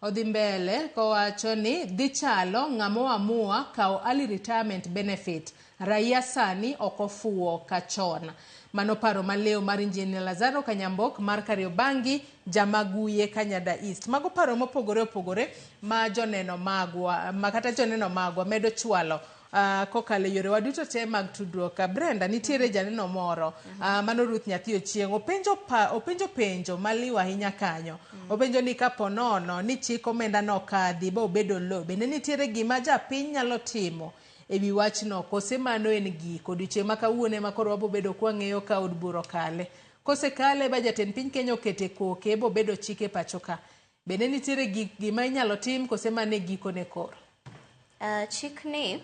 Odhi mbele kowacho ni dhi chalo ng'ama oamua kawo early retirement benefit. Raia sani ok ofuwo kachon. Mano paro maliw mar Injinia Lazaro Kanyambok mar Kariobangi, Jamaguye, Kanyada East. Mago paro mopogore opogore ma joneno magwa, ma kata joneno magwa medo chwalo kokalo e yorewa duto te mag tudruok. Brenda, nitiere janeno moro mano Ruth Nyathi Ochieng', openjo penjo maliw ahinya kanyo. Openjo ni kapo nono ni chik omenda no kadhi ba obedo law, bende nitiere gima japiny nyalo timo ewi wachno kose mano en giko? Odiochieng' ma kawuono ema koro wabobedo kwang'eyo ka od bura okale. Kosekale ba jatend piny Kenya okete koke bobedo chik e pacho ka. Bende nitiere gima inyalo tim kose mano e gikone koro? Chik ni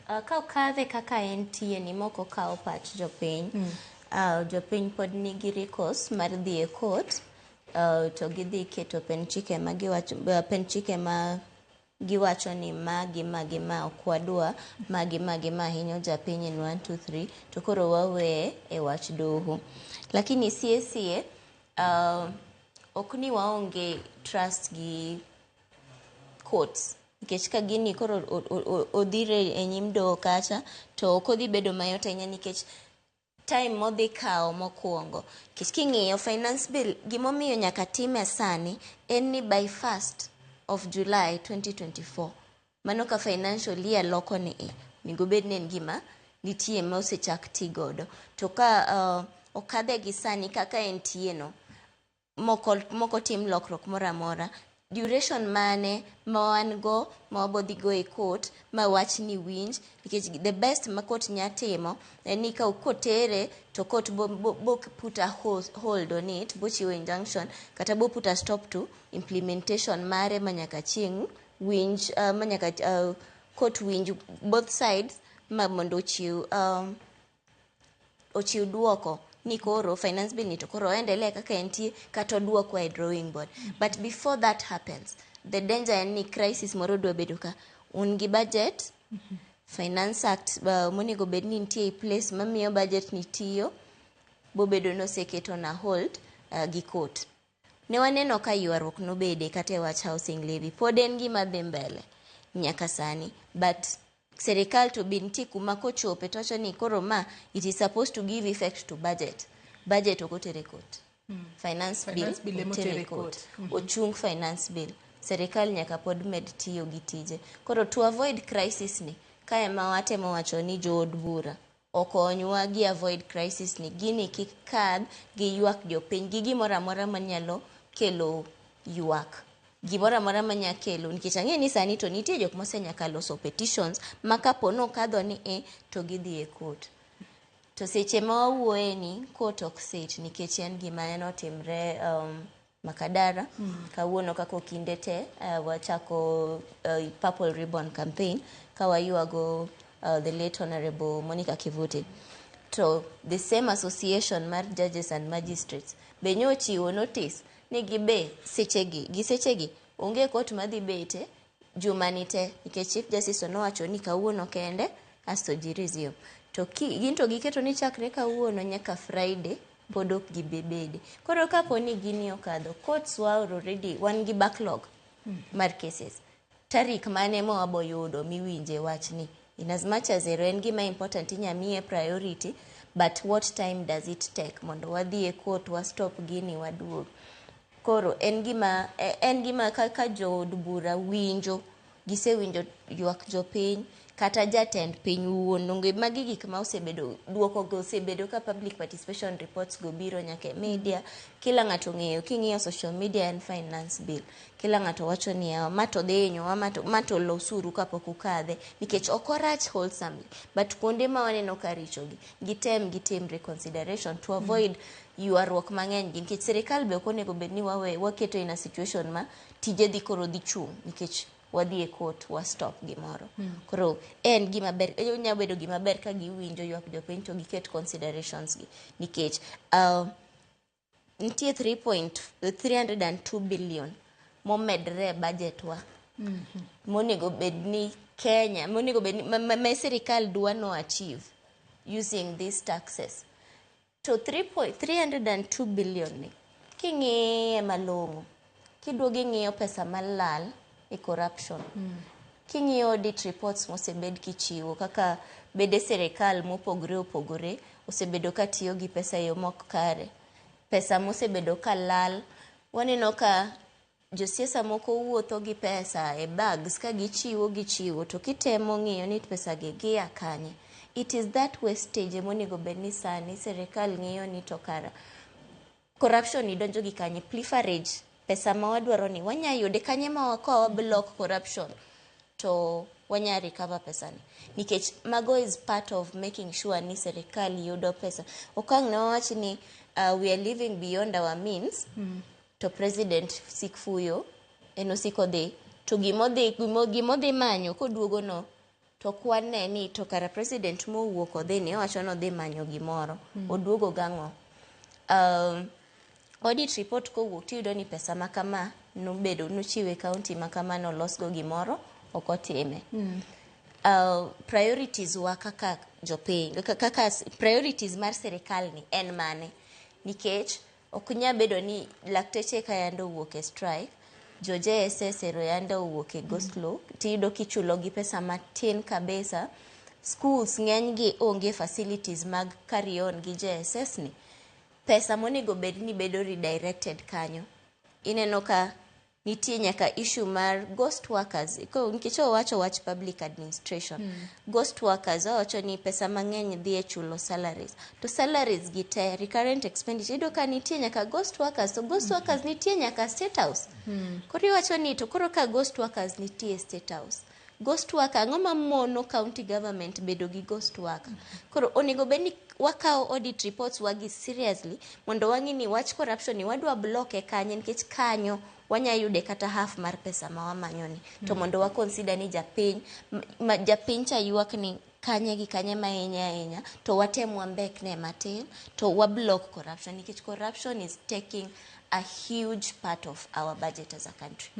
ka okadhe kaka entie ni mok okawo pach jopiny, jopiny pod nigi recourse mar dhi e court to gidhi keto pen chike ma giwacho, pen chike ma giwacho ni magi magi ma ok wadwa, magi magi ma hinyo japiny in 1 2 3 to koro waweye e wach doho. Lakini sie sie ok ni waonge trust gi courts nikech ka gini koro odhire e nyim doho kacha to ok odhi bedo mayot ahinya nikech time modhi kawo mokwongo. Nikech king'iyo finance bill, gimomiyo nyaka time sani en ni by 1st of July 2024 mano ka financial year loko ni e onego bed ni en gima nitie ma osechak ti godo. To ka okadhe gi sani kaka entie no moko tim lokruok moro amora, duration mane ma wan go ma wabodhi go e court ma wach ni winj, nikech the best ma court nya timo en ni ka kotere to court bo put a hold on it, bo chiwo injunction kata bo put a stop to implementation mare manyaka chieng' winj manyaka court winj both sides ma mondo ochiw duoko ni koro finance bill ni to koro endelea kaka entie kata oduokwa e drawing board. But before that happens, the danger en ni crisis moro dwa bedo ka un gi budget, Finance Act monego bed ni nitie e place mamiyo budget ni tiyo bobedo noseketo na hold gi court. Ne waneno ka ywaruok nobede kata e wach housing levy, pod en gima dhi mbele nyaka sani, but serikal to be nitie kuma kochope to wacho ni koro ma it is supposed to give effect to budget. Budget ok otere court. Finance bill otere court. Ochung finance bill. Serikal nyaka pod med tiyo gi tije. Koro to avoid crisis ni, kae ma watemo wacho ni jood bura Okonywa gi avoid crisis ni gini kik kadh gi ywak jopiny gi gimoro amora manyalo kelo ywak. Gimoro amora manya kelo nikech ang'e ni sani to nitie jok mosenyaka loso petitions ma kapo nokadho ni e to gidhi e court. To seche ma wawuoye ni court ok sit nikech en gima notimre Makadara. Kawuono kaka okinde te wachako Purple Ribbon campaign ka waywago the late Honorable Monica Kivuti. To the same association mar judges and magistrates be nyochiwo notice ni gibe sechegi gi sechegi onge court madhi bete juma ni te nikech Chief Justice nowacho ni kawuono kende asto ji resume. To gin to giketo ni chakre kawuono nyaka Friday pod ok gibi bede. Koro kapo ni gini okadho, courts wa already wan gi backlog mar cases. Tarik mane ma wabo yudo miwinje wachni? In as much as ero en gima important inya miye priority, but what time does it take mondo wadhi e court wa stop gini waduog? Koro en gima kaka jood bura winjo, gisewinjo ywak jopiny kata jatend piny wuon. Donge magi gik ma osebedo duoko go osebedo ka public participation reports go biro nyaka e media. Kila ng'ato ng'eyo king'iyo social media en finance bill. Kila ng'ato wacho ni yawa ma to dhi hinyowa ma to losuru kapok ukadhe nikech ok orach wholesomely. But kuonde ma waneno ka richogi gitem gitim reconsideration to avoid ywaruok mang'eny gi nikech sirikal be ok onego bed ni waketo in a situation ma tije dhi koro dhi chung' nikech wadhi e court wa stop gimoro. Koro en gima ber, onya bedo gima ber ka giwinjo ywak jopiny to giket considerations gi nikech nitie 3.302 billion momedre e budget wa monego bed ni Kenya monego bed ni ma sirikal dwa no achieve using these taxes. To 302 billion ni king'iye malong'o kiduogo ing'iyo pesa malal e corruption. King'iyo audit reports mosebed kichiwo kaka bede sirikal mopogore opogore osebedo katiyo gi pesa e yo mok kare. Pesa mosebedo ka lal, waneno ka josiasa moko wuotho gi pesa e bags ka gichiwo to kitemo ng'iyo ni pesa gi gia kanye. It is that wastage monego bed ni sani sirikal ng'iyo ni to kara corruption ni donjo gi kanye, pilferage pesa ma wadwaro ni wanya yude kanye ma wakawa block corruption to wanya recover pesa ni nikech mago is part of making sure ni sirikal yudo pesa. Okang' ne wawach ni we are living beyond our means. To president sik fuyo en osiko dhi to gimodhi manyo koduogo no to kwane ni to kara president mowuok odhi ni owacho ni odhi manyo gimoro. Oduogo gang'o? Audit report kowuok tiyudo ni pesa ma kama nobedo nochiwe county ma kama nolosgo gimoro ok otime. Priorities wa kaka jopiny kaka priorities mar sirikal ni en mane? Nikech ok nya bedo ni lakteche ka yande owuok e strike, jo JSS ero yande owuok e go slow, tiyudo kichulo gi pesa matin kabisa. Schools ng'eny gi onge facilities mag carry on gi JSS ni. Pesa monego bed ni bedo redirected kanyo. Ineno ka nitie nyaka issue mar ghost workers. Nikech owacho wach public administration. Ghost workers owacho ni pesa mang'eny dhi e chulo salaries. To salaries gi te recurrent expenditure iyudo ka nitie nyaka ghost workers. To ghost workers nitie nyaka State House. Koro iwacho ni to koro ka ghost workers nitie State House. Ghost worker ang'o mamono county government bedo gi ghost worker? Koro onego bed ni wakawo audit reports wagi seriously mondo wang'i ni wach corruption ni wadwa block e kanye nikech kanyo wanya yude kata half mar pesa ma wamanyo ni. To mondo wa consider ni japiny japiny cha ywak ni kanye gi kanye ma hinya ahinya to watem wambekne matin to wa block corruption nikech corruption is taking a huge part of our budget as a country.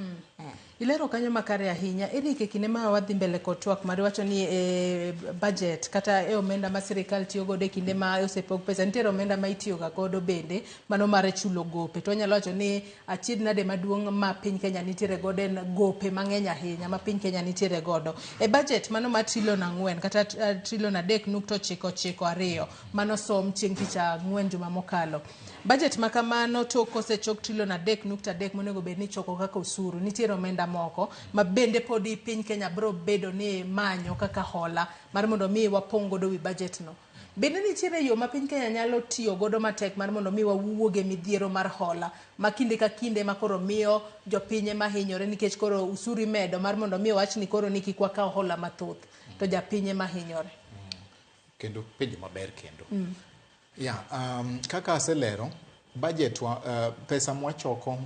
Ilero kanyo makare ahinya. Eric, e kinde ma wadhi mbele kod twak mari wacho ni e budget kata e omenda ma sirikal tiyo godo e kinde ma osepog pesa nitiere omenda ma itiyoga godo bende mano mar chulo gope. To wanyalo wacho ni achiedh nade maduong' ma piny Kenya nitiere godo en gope mang'eny ahinya ma piny Kenya nitiere godo. E budget mano mar trilion 4 kata trilion 3.992 mano som chieng' tich ang'wen juma mokalo. Budget ma kamano to kosechok trilion 3.3 monego bed ni ichoko kaka osuru, nitiere omenda moko ma bende podi piny Kenya biro bedo ni manyo kaka hola mar mondo mi wapong' godo wi budget no. Bende nitiere yo ma piny Kenya nyalo tiyo godo matek mar mondo mi wawuog e midhiero mar hola ma kinde ka kinde ma koro miyo jopiny ema hinyore nikech koro usuru imedo mar mondo mi owach ni koro ni kik wakaw hola mathoth to japiny ema hinyore. Kendo penjo maber kendo. Yeah, kaka aselero, budget wa, pesa mwachoko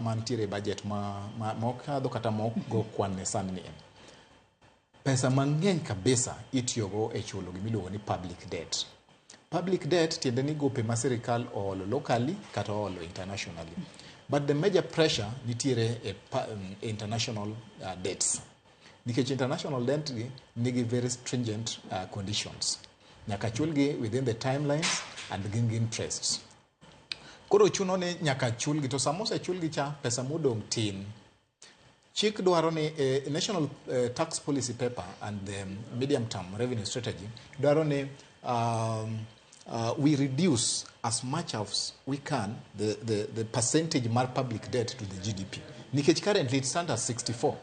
mantiere e budget ma okadho kata ma ok go kwan ne sani ni pesa mang'eny kabisa itiyogo e chulo gimiluongo ni public debt. Public debt tiende ni gope ma sirikal oolo locally kata oolo internationally. But the major pressure nitiere e international debts. Nikech international debt gi nigi very stringent conditions. Nyaka chulgi within the timelines and gin gi interests. Koro chuno ni nyaka chulgi to sama osechulgi cha pesa modong' tin. Chik dwaro ni National Tax Policy Paper and the Medium Term Revenue Strategy dwaro ni we reduce as much as we can the percentage mar public debt to the GDP. Nikech currently it stands at 64.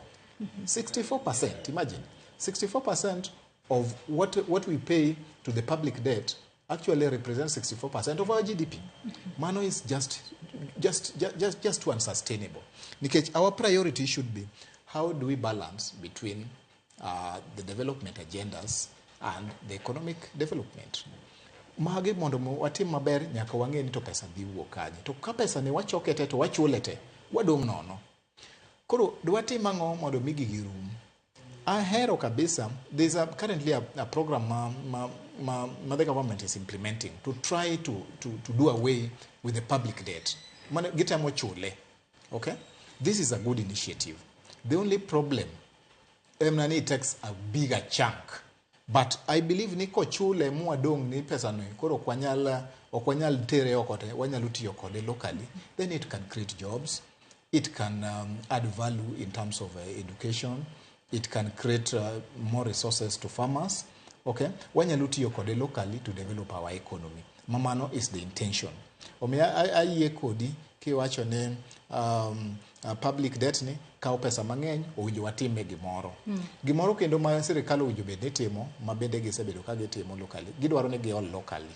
64%, imagine. 64% of what we pay to the public debt actually represents 64% of our GDP. Mano is just too unsustainable. Nikech our priority should be how do we balance between the development agendas and the economic development. Magi mondo watim maber nyaka wang'e ni to pesa dhi wuok kanye. To ka pesa ni wachoke te to wachule te, wadong' nono. Koro dwatim ang'o mondo mi gigi rum? Ahero kabisa, there's currently a program ma the government is implementing to try to do away with the public debt. Mano gitemo chule. Okay? This is a good initiative. The only problem, en ni it takes a bigger chunk. But I believe ni kochule mwadong' ni pesa no koro ok wanyal tere oko te, wanyalo tiyo kode locally, then it can create jobs, it can add value in terms of education, it can create more resources to farmers. Okay? Wanyalo tiyo kode locally to develop our economy. Mamano is the intention. Omiyo ayie kodi kiwacho ni public debt ni kawo pesa mang'eny owinjo watime gimoro. Gimoro kendo ma sirikal owinjo bed ni timo ma bende gisebedo ka gitimo locally, gidwaro ni giol locally.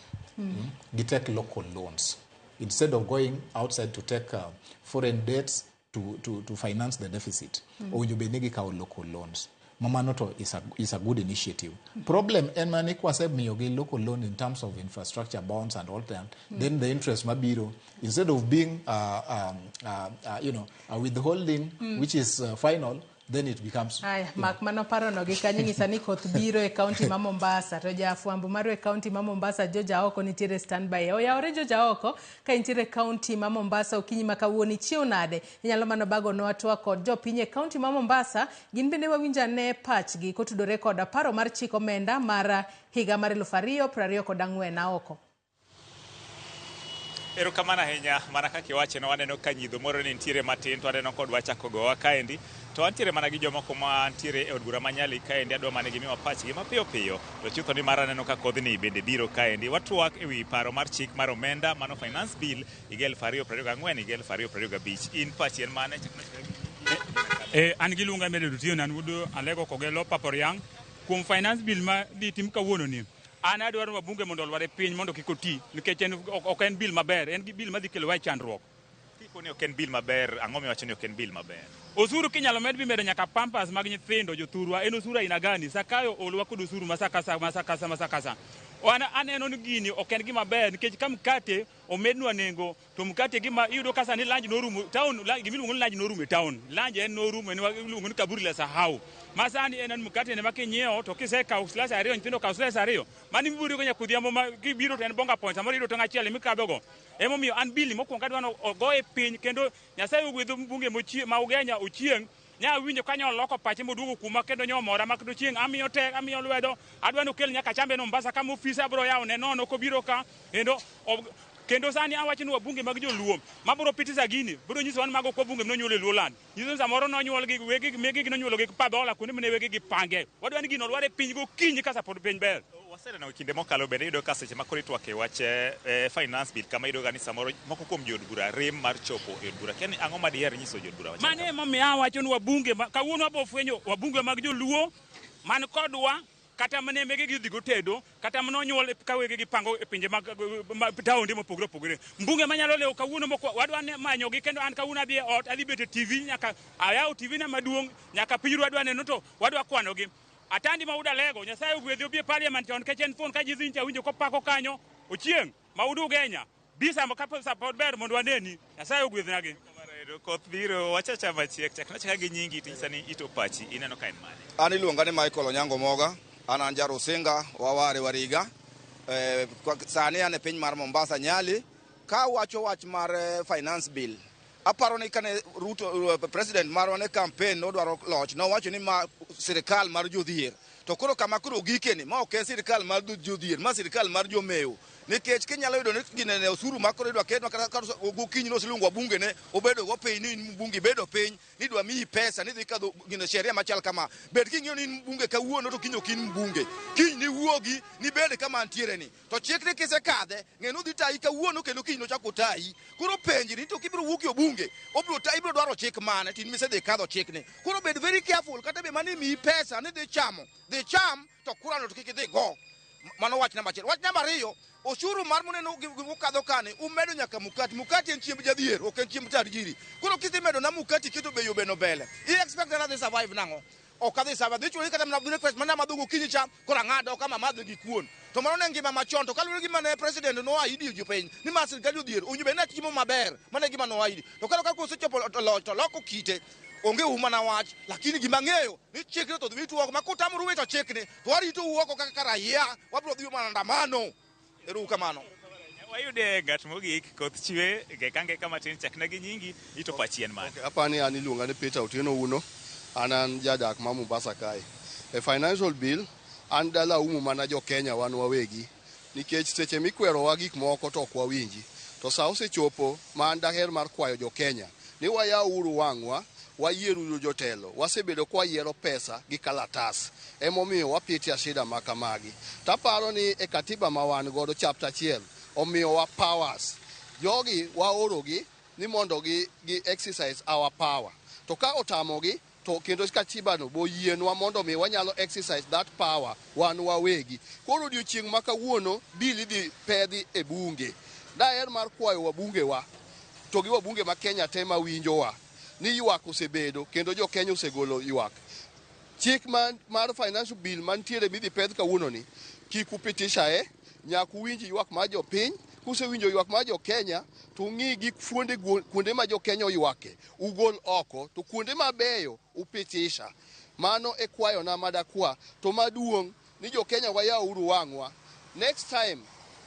Gi take local loans. Instead of going outside to take foreign debts to finance the deficit. Owinjo bed ni gikawo local loans. Mamano to is a good initiative. Problem en mana ni kwasemiyogi local loan in terms of infrastructure bonds and all that, then the interest mabiro, instead of being a withholding which is final, then it becomes Aya, mak mano parono gi kanyo nyisa ni koth biro e kaunti ma Mombasa to jafwambo marwa e kaunti ma Mombasa Joja Oko nitiere standby. Oyawore Joja Oko ka intiere e kaunti ma Mombasa okinyi ma kawuono ichiew nade? Inyalo mana bagonwa twak kod jopiny e kaunti ma Mombasa gin bende wawinj ane pachgi kotudore kod paro mar chik omenda mar higa mar 2024 aoko. Erokamano ahinya mana kaka iwacho no waneno ka nyidho moro ne nitiere matin to waneno kod wachako gowa kaendi to wantiere mana gi jomoko mantiere e od bura ma Nyali kaendi adwa mana gimiwa pachgi mapiyo piyo to chutho ni mar aneno ka kodhni bende biro kaendi watwak ewi paro mar chik mar omenda mano finance bill higa 2024 higa 2025 in pachi en mane? Chak An giluonga Mede Otieno, an wuod Alego Kogelo Paporiang. Kuom finance bill ma dhi tim kawuono ni, an adwaro wabunge mondo olwar e piny mondo kik oti nikech en ok en bill maber, en gi bill madhi kelowa e chandruok. Kikoni ok en bill maber, ang'o miwacho ni ok en bill maber? Osuru kinyalo med bimedo nyaka pampers mag nyithindo jothurwa, en osuru aina gani? Sakayo olwa kod osuru masakasa masakasa masakasa. An aneno ni gini ok en gima ber nikech ka mkate omednwa nengo to mkate gima iyudo ka sani lunch norumo town gima iluongo ni lunch norumo e town lunch en norumo en iluongo ni kaburi la sahau ma sani en en mkate ne ma kinyiewo to kisekawo slice ariyo nyithindo okawo slice ariyo mano ibiro go nyaka odhiambo ma kibiro to en bonga point samoro iyudo tong' achiel emikadhogo emomiyo an bill ni mokwongo adwa ni ogoye piny kendo Nyasaye ogwedho mbunge ma Ugenya Ochieng' nya winjo ka nyoloko pache moduogo kuma kendo nyomora ma kendo chieng' amiyo tek amiyo lwedo adwa ni okel nyaka chambe Mombasa kama ofise abiro yawo ne nono kobiro ka kendo sani awacho ni wabunge mag joluo mabiro pitisa gini biro nyiso wan mago ok wabunge nonyuol e Luoland nyiso ni samoro nonyuol gi wegi megegi nonyuolo gi padhola kuonde mane wegegi pange wadwa ni gino olwar e piny gokinyi ka sapod piny ber. Waseneno e kinde mokalo bende iyudo ka seche ma koro itwak e wach finance bill kama iyudo ga ni samoro moko kuom jood bura rem mar chopo e od bura. Kia ni ang'o ma diher nyiso jood bura wachal Mano emomiyo awacho ni wabunge kawuono wabo fwenyo wabunge mag joluo man kodwa Kata mane mege gi dhigo tedo, kata mane onyuol ka wegegi pango e pinje mag taonde mopogore opogore. Mbunge manyalo lewo kawuono mok wadwa manyogi kendo an kawuono adhi e ot, adhi bet e TV nyaka ayaw TV na maduong' nyaka piny wadwa neno to wadwa kwanogi. Atandi ma udalego, Nyasaye ogwedhi obi e parliament chon nikech en thuon ka ji dhi awinjo kopako kanyo, Ochieng' ma Ugenya. Bi sama ka support ber mondo waneni. Nyasaye ogwedhnagi. Koth biro wachacha machiek chak nachaka gi nyingi tinyisa ni ito pachi ineno ka en mane. An iluonga ni Michael Onyango Moga, an an Jarusinga, Waware Wariga. Sani an e piny mar Mombasa Nyali. Ka wacho wach mar finance bill, aparo ni kane Ruto president marwa ne campaign nodwaro loch, nowacho ni ma sirikal mar jodhier. To koro kama koro gikeni, ma ok en sirikal mar jodhier, ma sirikal mar jomewo. Nikech kinyalo yudo ni ginene osuru ma koro idwa ketwa kata gokinyi noseluongo wabunge ne obedo go piny ni in mbunge ibedo piny ni idwa miyi pesa ni dhi kadho gine sheria machal kama. Bed king'iyo ni in mbunge kawuono to kiny ok in mbunge. Kiny niwuogi nibed kama antiere ni. To chikni kisekadhe, ng'e ni odhi tayi kawuono kendo kiny nochak otayi. Koro penjri to kibiro wuok e obunge, obiro tayi, ibiro dwaro chik mane to in misedhi kadho chikni. Koro bed very careful kata be mane miyi pesa ni dhi chamo, dhi cham to kurano to kik idhi go. Mano wach namba achiel. Wach namba ariyo, osuru mar muneno mukadho kani, umedo nyaka mukati. Mukati en chiemb jadhier, ok en chiemb tajiri. Koro kidhi medo na mukati keto bei obeno mbele. I expect that adhi survive nang'o? Ok adhi survive. Dhi chuli kata mana breakfast mana amadho gokinyi cha, koro ang'ado kama amadhe gi kuon. To mano ne ngima machon. To kaluwore gi mane president noaidi jopiny, ni ma sirkal jodhier, owinjo bed ni chiemo maber. Mano e gima noaidi. To koro kaka osechopo loch to loko kite, onge uma na wach, lakini gima ang'eyo ni chikni to dhi wito oko, ma kutamoru wito chikni, to warito oko kaka raia, wabiro dhi maandamano. Ero kamano. Wayude ng'at mogik, koth chwe, gekange kama tin, chakna gi nyingi, ito pachi en mane? Okay, apani an iluonga ni Peter Otieno Uno, an an jadak ma Mombasa kae. E financial bill, an dalaumu mana jo Kenya wan wawegi, nikech seche mikwerowa gik moko to ok wawinji. To sa osechopo ma an daher mar kwayo jo Kenya ni wayawuru wang'wa, wayieruru jotelo. Wasebedo kwayiero pesa gi kalatas, emomiyo wapitia shida ma kamagi. Taparo ni e katiba ma wan godo chapter 1 omiyowa powers. Jogi waorogi ni mondo gi exercise our power. To ka otamogi, to kendo katiba no bo yienwa mondo mi wanyalo exercise that power wan wawegi. Koro odiochieng' ma kawuono bill idhi pedhi e bunge. Daher mar kwayo wabungewa to gi wabunge ma Kenya te mawinjowa ni ywak osebedo kendo jo Kenya osegolo ywak. Chik mar financial bill mantiere midhi pedh kawuono ni kik upitisha nyaka uwinj ywak mar jopiny. Kusewinjo ywak mar jo Kenya to ung'i gi fuonde kuonde ma jo Kenya oywake ugol oko, to kuonde mabeyo upitisha. Mano e kwayona madakwa. To maduong' ni jo Kenya wayawuru wang'wa. Next time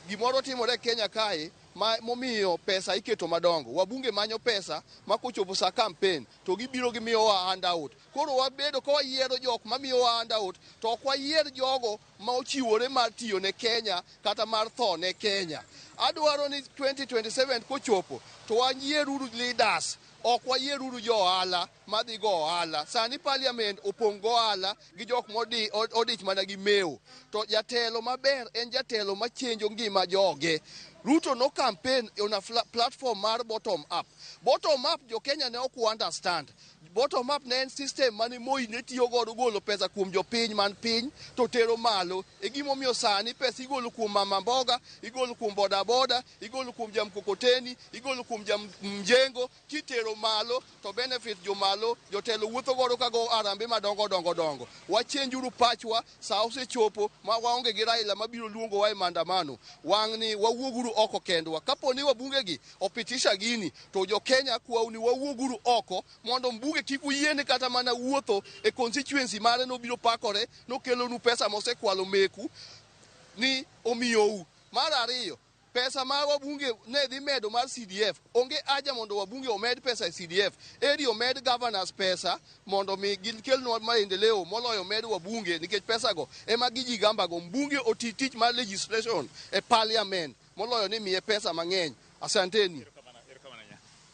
gimoro timore Kenya kae ma momiyo pesa iketo madongo, wabunge manyo pesa ma kochopo sa campaign to gibiro gimiyowa handout. Koro wabedo ka wayiero jok mamiyowa handout, to ok wayier jogo ma ochiwore mar tiyo ne Kenya kata mar tho ne Kenya. Adwaro ni 2027 kochopo to wayieruru leaders, ok wayieruru jo ohala madhi go ohala. Sani parliament opong' go ohala gi jok modich mana gi mewo. To jatelo maber en jatelo machenjo ngima joge. Ruto no campaign on a platform mar bottom up. Bottom up jo Kenya ne ok understand. Bottom up ne en system mane Moi ne tiyo godo golo pesa kuom jopiny man piny to tero malo. E gimomiyo sani pesa igolo kuom mama mboga, igolo kuom boda boda, igolo kuom jamkokoteni, igolo kuom jam mjengo, kitero malo to benefit jomalo, jotelo wuotho godo ka go arambe madongo dongo dongo. Wachenjuru pachwa, sa osechopo ma waonge gi Raila mabiro luongowa e maandamano. Wang'ni wawuoguru oko kendwa. Kapo ni wabungegi opitisha gini, to jo Kenya kwau ni wawuoguru oko mondo mbunge kik uyiene kata mana wuotho e constituency mare nobiro pakore nokelonu pesa mosekwalo meku ni omiyou. Mar ariyo, pesa ma wabunge ne dhi medo mar CDF, onge haja mondo wabunge omed pesa e CDF. Eri omed governors pesa mondo mi gikelnwa maendeleo moloyo med wabunge, nikech pesa go ema gijigamba go. Mbunge oti tich mar legislation e parliament moloyo ni miye pesa mang'eny. Asanteni.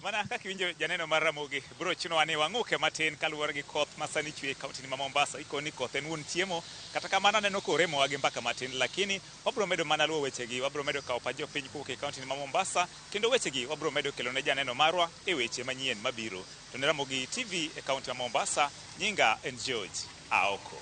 Mana kaka iwinjo janeno mar Ramogi, biro chunowa ni wang'uke matin kaluwore gi koth ma sani chwe e kaunti ma Mombasa. Ikoni koth en wuon chiemo, kata kamano aneno koremowa gi mbaka matin, lakini wabiro medo mana luwo wechegi, wabiro medo kawo pach jopiny kowuok e kaunti ma Mombasa, kendo wechegi wabiro medo kelo ne janeno marwa e weche manyien mabiro. To ne Ramogi TV e kaunti ma Mombasa, nyinga en George Aoko.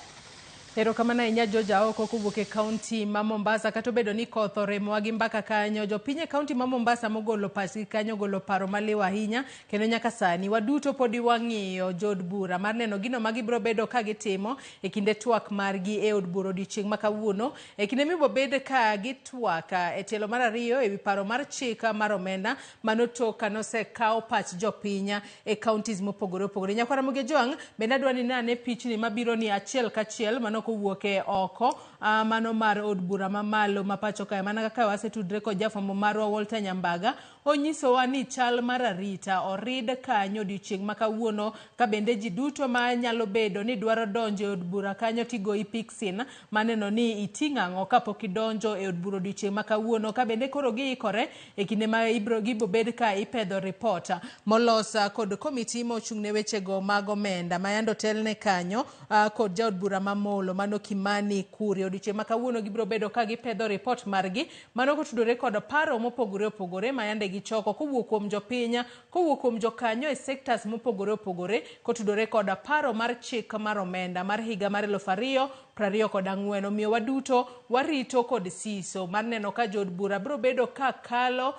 Erokamano ahinya George Aoko kowuok e kaunti ma Mombasa. Kata obedo ni koth oremowa gi mbaka kanyo, jopiny e kaunti ma Mombasa mogolo pachgi kanyo ogolo paro maliw ahinya, kendo nyaka sani waduto podi wang'iyo jood bura mar neno gino ma gibiro bedo ka gitimo e kinde twak margi e od bura odiochieng' ma kawuono. E kinde mibiro bed ka gitwak e tielo mar ariyo ewi paro mar chik mar omenda mano tok kanosekaw pach jopiny e counties mopogore opogore. Nyakwara Ramogi Ojwang', bende adwa ni nane pichni mabiro ni achiel kachiel mano kowuok e oko mano mar od bura mamalo ma pacho kae. Mana kaka wasetudre kod jafwambo marwa Walter Nyambaga, onyisowa ni chal mar arita orid kanyo odiochieng' ma kawuono, ka bende ji duto ma nyalo bedo ni dwaro donjo e od bura kanyo tigoyi piksin maneno ni iting'o ang'o kapok idonjo e od bura odiochieng' ma kawuono, ka bende koro giikore e kinde ma ibro gibo bed ka ipedho ripot molos kod komiti mochung' ne wechego mag omenda ma yando telne kanyo kod jaod bura mamolo mano Kimani Kuria. Odiochieng' ma kawuono gibiro bedo ka gipedho ripot margi mano kotudore kod paro mopogore opogore ma yande gichoko kowuok kuom jopiny, kowuok kuom jokanyo e sectors mopogore opogore kotudore kod paro mar chik mar omenda mar higa mar 2024. Omiyo waduto warito kod siso mar neno ka jood bura biro bedo ka kalo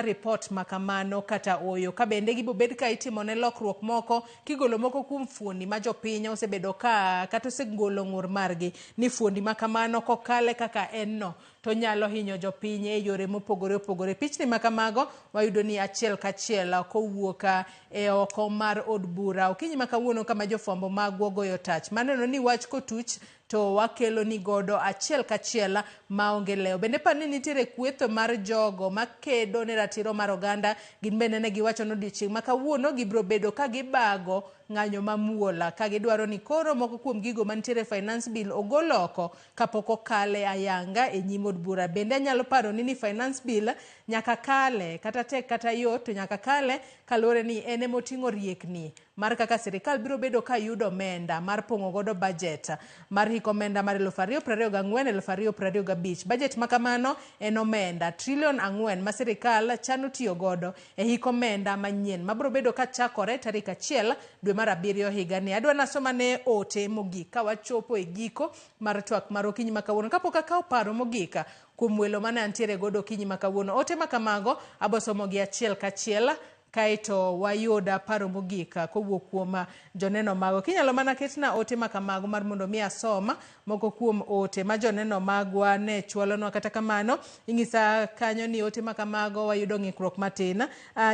report makamano kata oyo, ka bende gibo bed ka itimo ne lokruok moko kigolo moko kuom fuondi ma jopiny osebedo ka kata osegolo ng'ur margi ni fuondi makamano kokale kaka en no to nyalo hinyo jopiny e yore mopogore opogore. Pichni makamago wayudo ni achiel kachiel kowuok e oko mar od bura okinyi ma kawuono, kama jofwambo magwa goyo tach maneno ni wach kotuch to wakelo ni godo achiel kachiel maonge lewo. Bende par ni nitiere kweth mar jogo makedo ne ratiro mar oganda, gin bende ne giwacho ni odiochieng' ma kawuono gibiro bedo ka gibago ng'anyo mamuol ka gidwaro ni koro moko kuom gigo mantiere finance bill ogol oko kapok okale ayanga e nyim od bura. Bende anyalo paro ni finance bill nyaka kale kata tek kata yot to nyaka kale kaluwore ni en emoting'o riekni mar kaka sirikal biro bedo ka yudo omenda mar pong'o godo budget mar hik omenda mar 2024 2025. Budget ma kamano en omenda trilion 4 ma sirikal chano tiyo godo e hik omenda manyien mabiro bedo ka chakore tarik 1 dwe mar 7 higani. Adwa nasoma ne ote mogik ka wachopo e giko mar twak mar okinyi ma kawuono. Kapok akawo paro mogik kuom welo mane antiere godo okinyi ma kawuono, ote ma kamago abosomogi achiel kachiel kaeto wayuda paro mogik kowuok kuom joneno mago. Kinyalo mana ketna ote ma kamago mar mondo mi asoma moko kuom ote ma joneno magwa ne chwalonwa. Kata kamano ing'isa kanyo ni ote ma kamago wayudo ng'ikruok matin.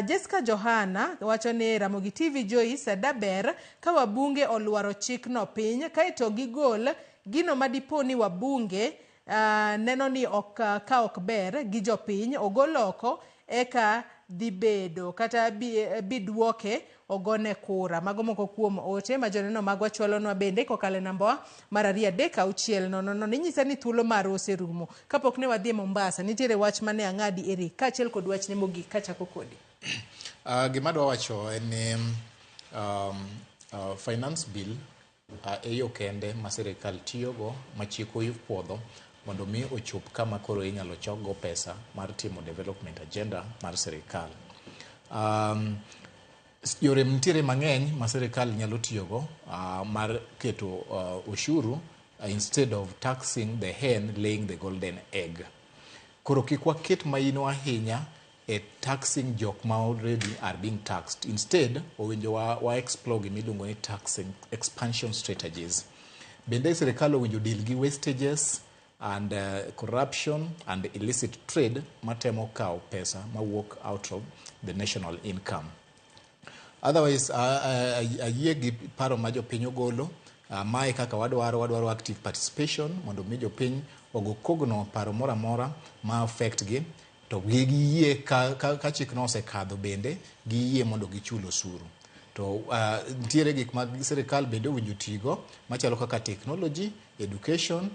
Jessica Johana wacho ni Ramogi TV Joyce, daber ka wabunge olwaro chikno piny kaeto gigol gino madipo ni wabunge neno ni ok ka ok ber gi jopiny ogol oko eka dhi bedo kata biduoke ogone kura. Mago moko kuom ote ma joneno magwa chwalonwa bende kokalo e namba mar 2 3 6 0 0. Inyisa ni thuolo marwa oserumo. Kapok ne wadhi e Mombasa, nitiere wach mane ang'adi Eric kaachiel kod wachne mogik kachako kodi. Gima adwa wacho en ni finance bill e yo kende ma sirikal tiyogo ma chik opuodho mondo mi ochop kama koro inyalo chokgo pesa mar timo development agenda mar sirikal. Yore nitiere mang'eny ma sirikal nyalo tiyogo mar keto ushuru instead of taxing the hen laying the golden egg. Koro kik waket maino ahinya e taxing jok ma already are being taxed. Instead, owinjo wa explore gima iluongo ni taxing expansion strategies. Bende sirikal owinjo deal gi wastages and corruption and illicit trade matemo kawo pesa mawuok out of the national income. Otherwise, ayie gi paro ma jopiny ogolo. Mae kaka wadwaro active participation mondo mi jopiny ogo kogno paro moro amora ma affect gi, to giyie ka chikno osekadho bende giyie mondo gichul osuru. To nitiere gik ma sirikal bende owinjo tigo machalo kaka technology, education,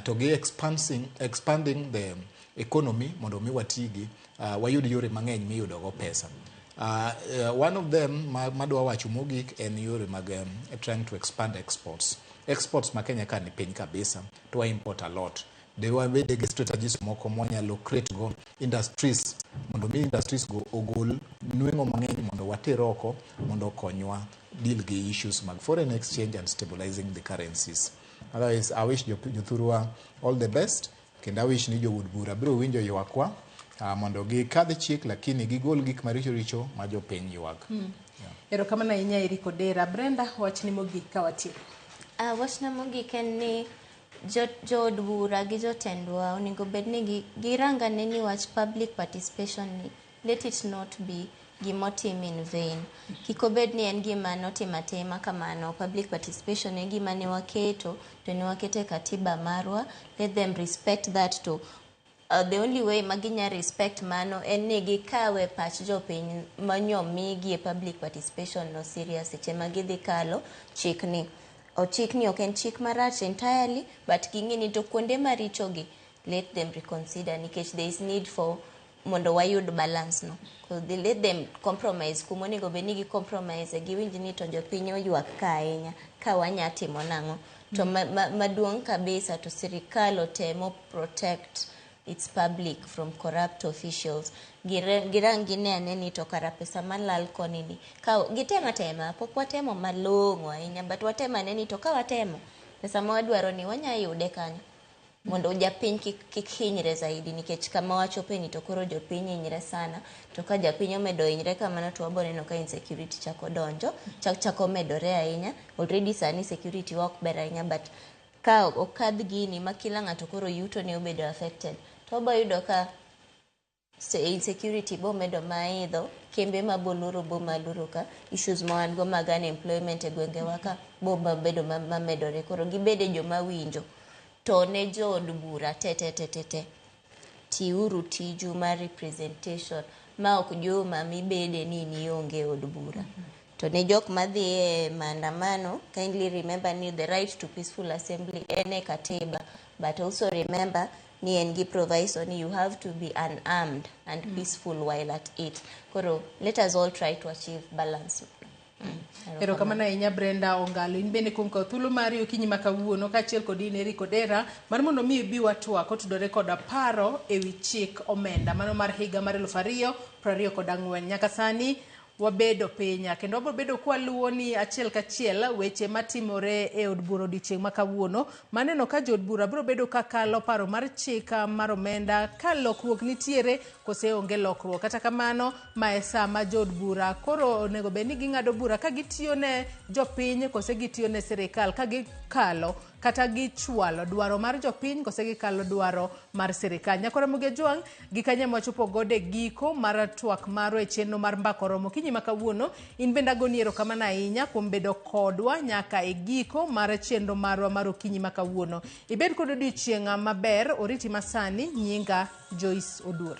to gi expanding the economy mondo mi watigi wayud yore mang'eny miyudogo pesa. One of them madwa wacho mogik en yore mag trying to expand exports. Exports ma Kenya ka ni piny kabisa, to wa import a lot. De wabede gi strategies moko mwanyalo create go industries mondo mi industries go ogol nweng'o mang'eny mondo water oko mondo okonywa deal gi issues mag foreign exchange and stabilizing the currencies. Otherwise, I wish jothurwa all the best, kendo I wish ni jood bura biro winjo ywakwa mondo gikadh chik, lakini gigol gik maricho richo ma jopiny ywak. Erokamano ahinya, Eric Odera. Brenda, wachni mogik ka watieko. Wachna mogik en ni jood bura gi jotendwa onego bed ni girangane ni wach public participation ni, let it not be gimotim in vain. Kik obed ni en gima notim atima kamano. Public participation en gima ne waketo, to ne waketo e katiba marwa. Let them respect that. To the only way ma ginya respect mano en ni gikawe pach jopiny manyomigi e public participation no serious seche ma gidhi kalo chikni. O chikni ok en chik marach entirely, but ging'e ni to kuonde marichogi, let them reconsider, nikech there is need for mondo wayud balance no. So they let them compromise kuma onego bed ni gi compromise, giwinj ni to jopiny oywak ka ahinya, ka wanya timo nang'o. To maduong' kabisa to sirikal otemo protect its public from corrupt officials. Girang gine ane ni to kara pesa malal koni ni ka gitemo atema, pok watemo malong'o ahinya, but watemo ane ni to ka watemo, pesa ma wadwaro ni wanya yude kanyo, mondo japiny kik hinyre zaidi, nikech kama wachope ni to koro jopiny hinyre sana. To ka japiny omedo hinyre kamano, to wabo neno ka insecurity chako donjo, chako medore ahinya. Already sani security wa ok ber ahinya, but ka okadh gini ma kila ng'ato koro yuto ne obedo affected, to wabo yudo ka insecurity bo medo maidho, kembe ma boloro bo maloro, ka issues ma wan go mag unemployment e gwengewa ka bo mabedo mamedore. Koro gibede joma winjo. To ne jood bura te te te te te, tiuru tiju mar representation ma ok joma mibede ni nionge od bura. To ne jok madhi e maandamano, kindly remember ni the right to peaceful assembly en e katiba, but also remember ni en gi proviso ni you have to be unarmed and peaceful while at it. Koro let us all try to achieve balance. Erokamano ahinya, Brenda Ongalo, in bende kuom kawo thuolo mari okinyi ma kawuono, kaachiel kod in, Eric Odera, mar mondo mi ibi watwak kotudore koda paro ewi chik omenda mano mar higa mar 2024. Nyaka sani wabedo piny kendo wabiro bedo kwaluwo ni achiel kachiel weche matimore e od bura odiochieng' ma kawuono. Maneno ka jood bura biro bedo ka kalo paro mar chik mar omenda, ka lokruok nitiere kose onge lokruok. Kata kamano, ma e sa ma jood bura koro onego bed ni ging'ado bura ka gitiyo ne jopiny kose gitiyo ne sirikal, ka gikalo kata gichwalo dwaro mar jopiny kose gikalo dwaro mar sirikal. Nyakora Ramogi Ajwang', gi kanyo wachopo godo e giko mar twak marwa e chenro mar Mbaka Oromo okinyi ma kawuono. In bende agoni erokamano ahinya kuom bedo kodwa nyaka e giko mar chenro marwa mar okinyi ma kawuono. Ibed kod odiochieng' maber. Oriti masani. Nyinga Joyce Oduor.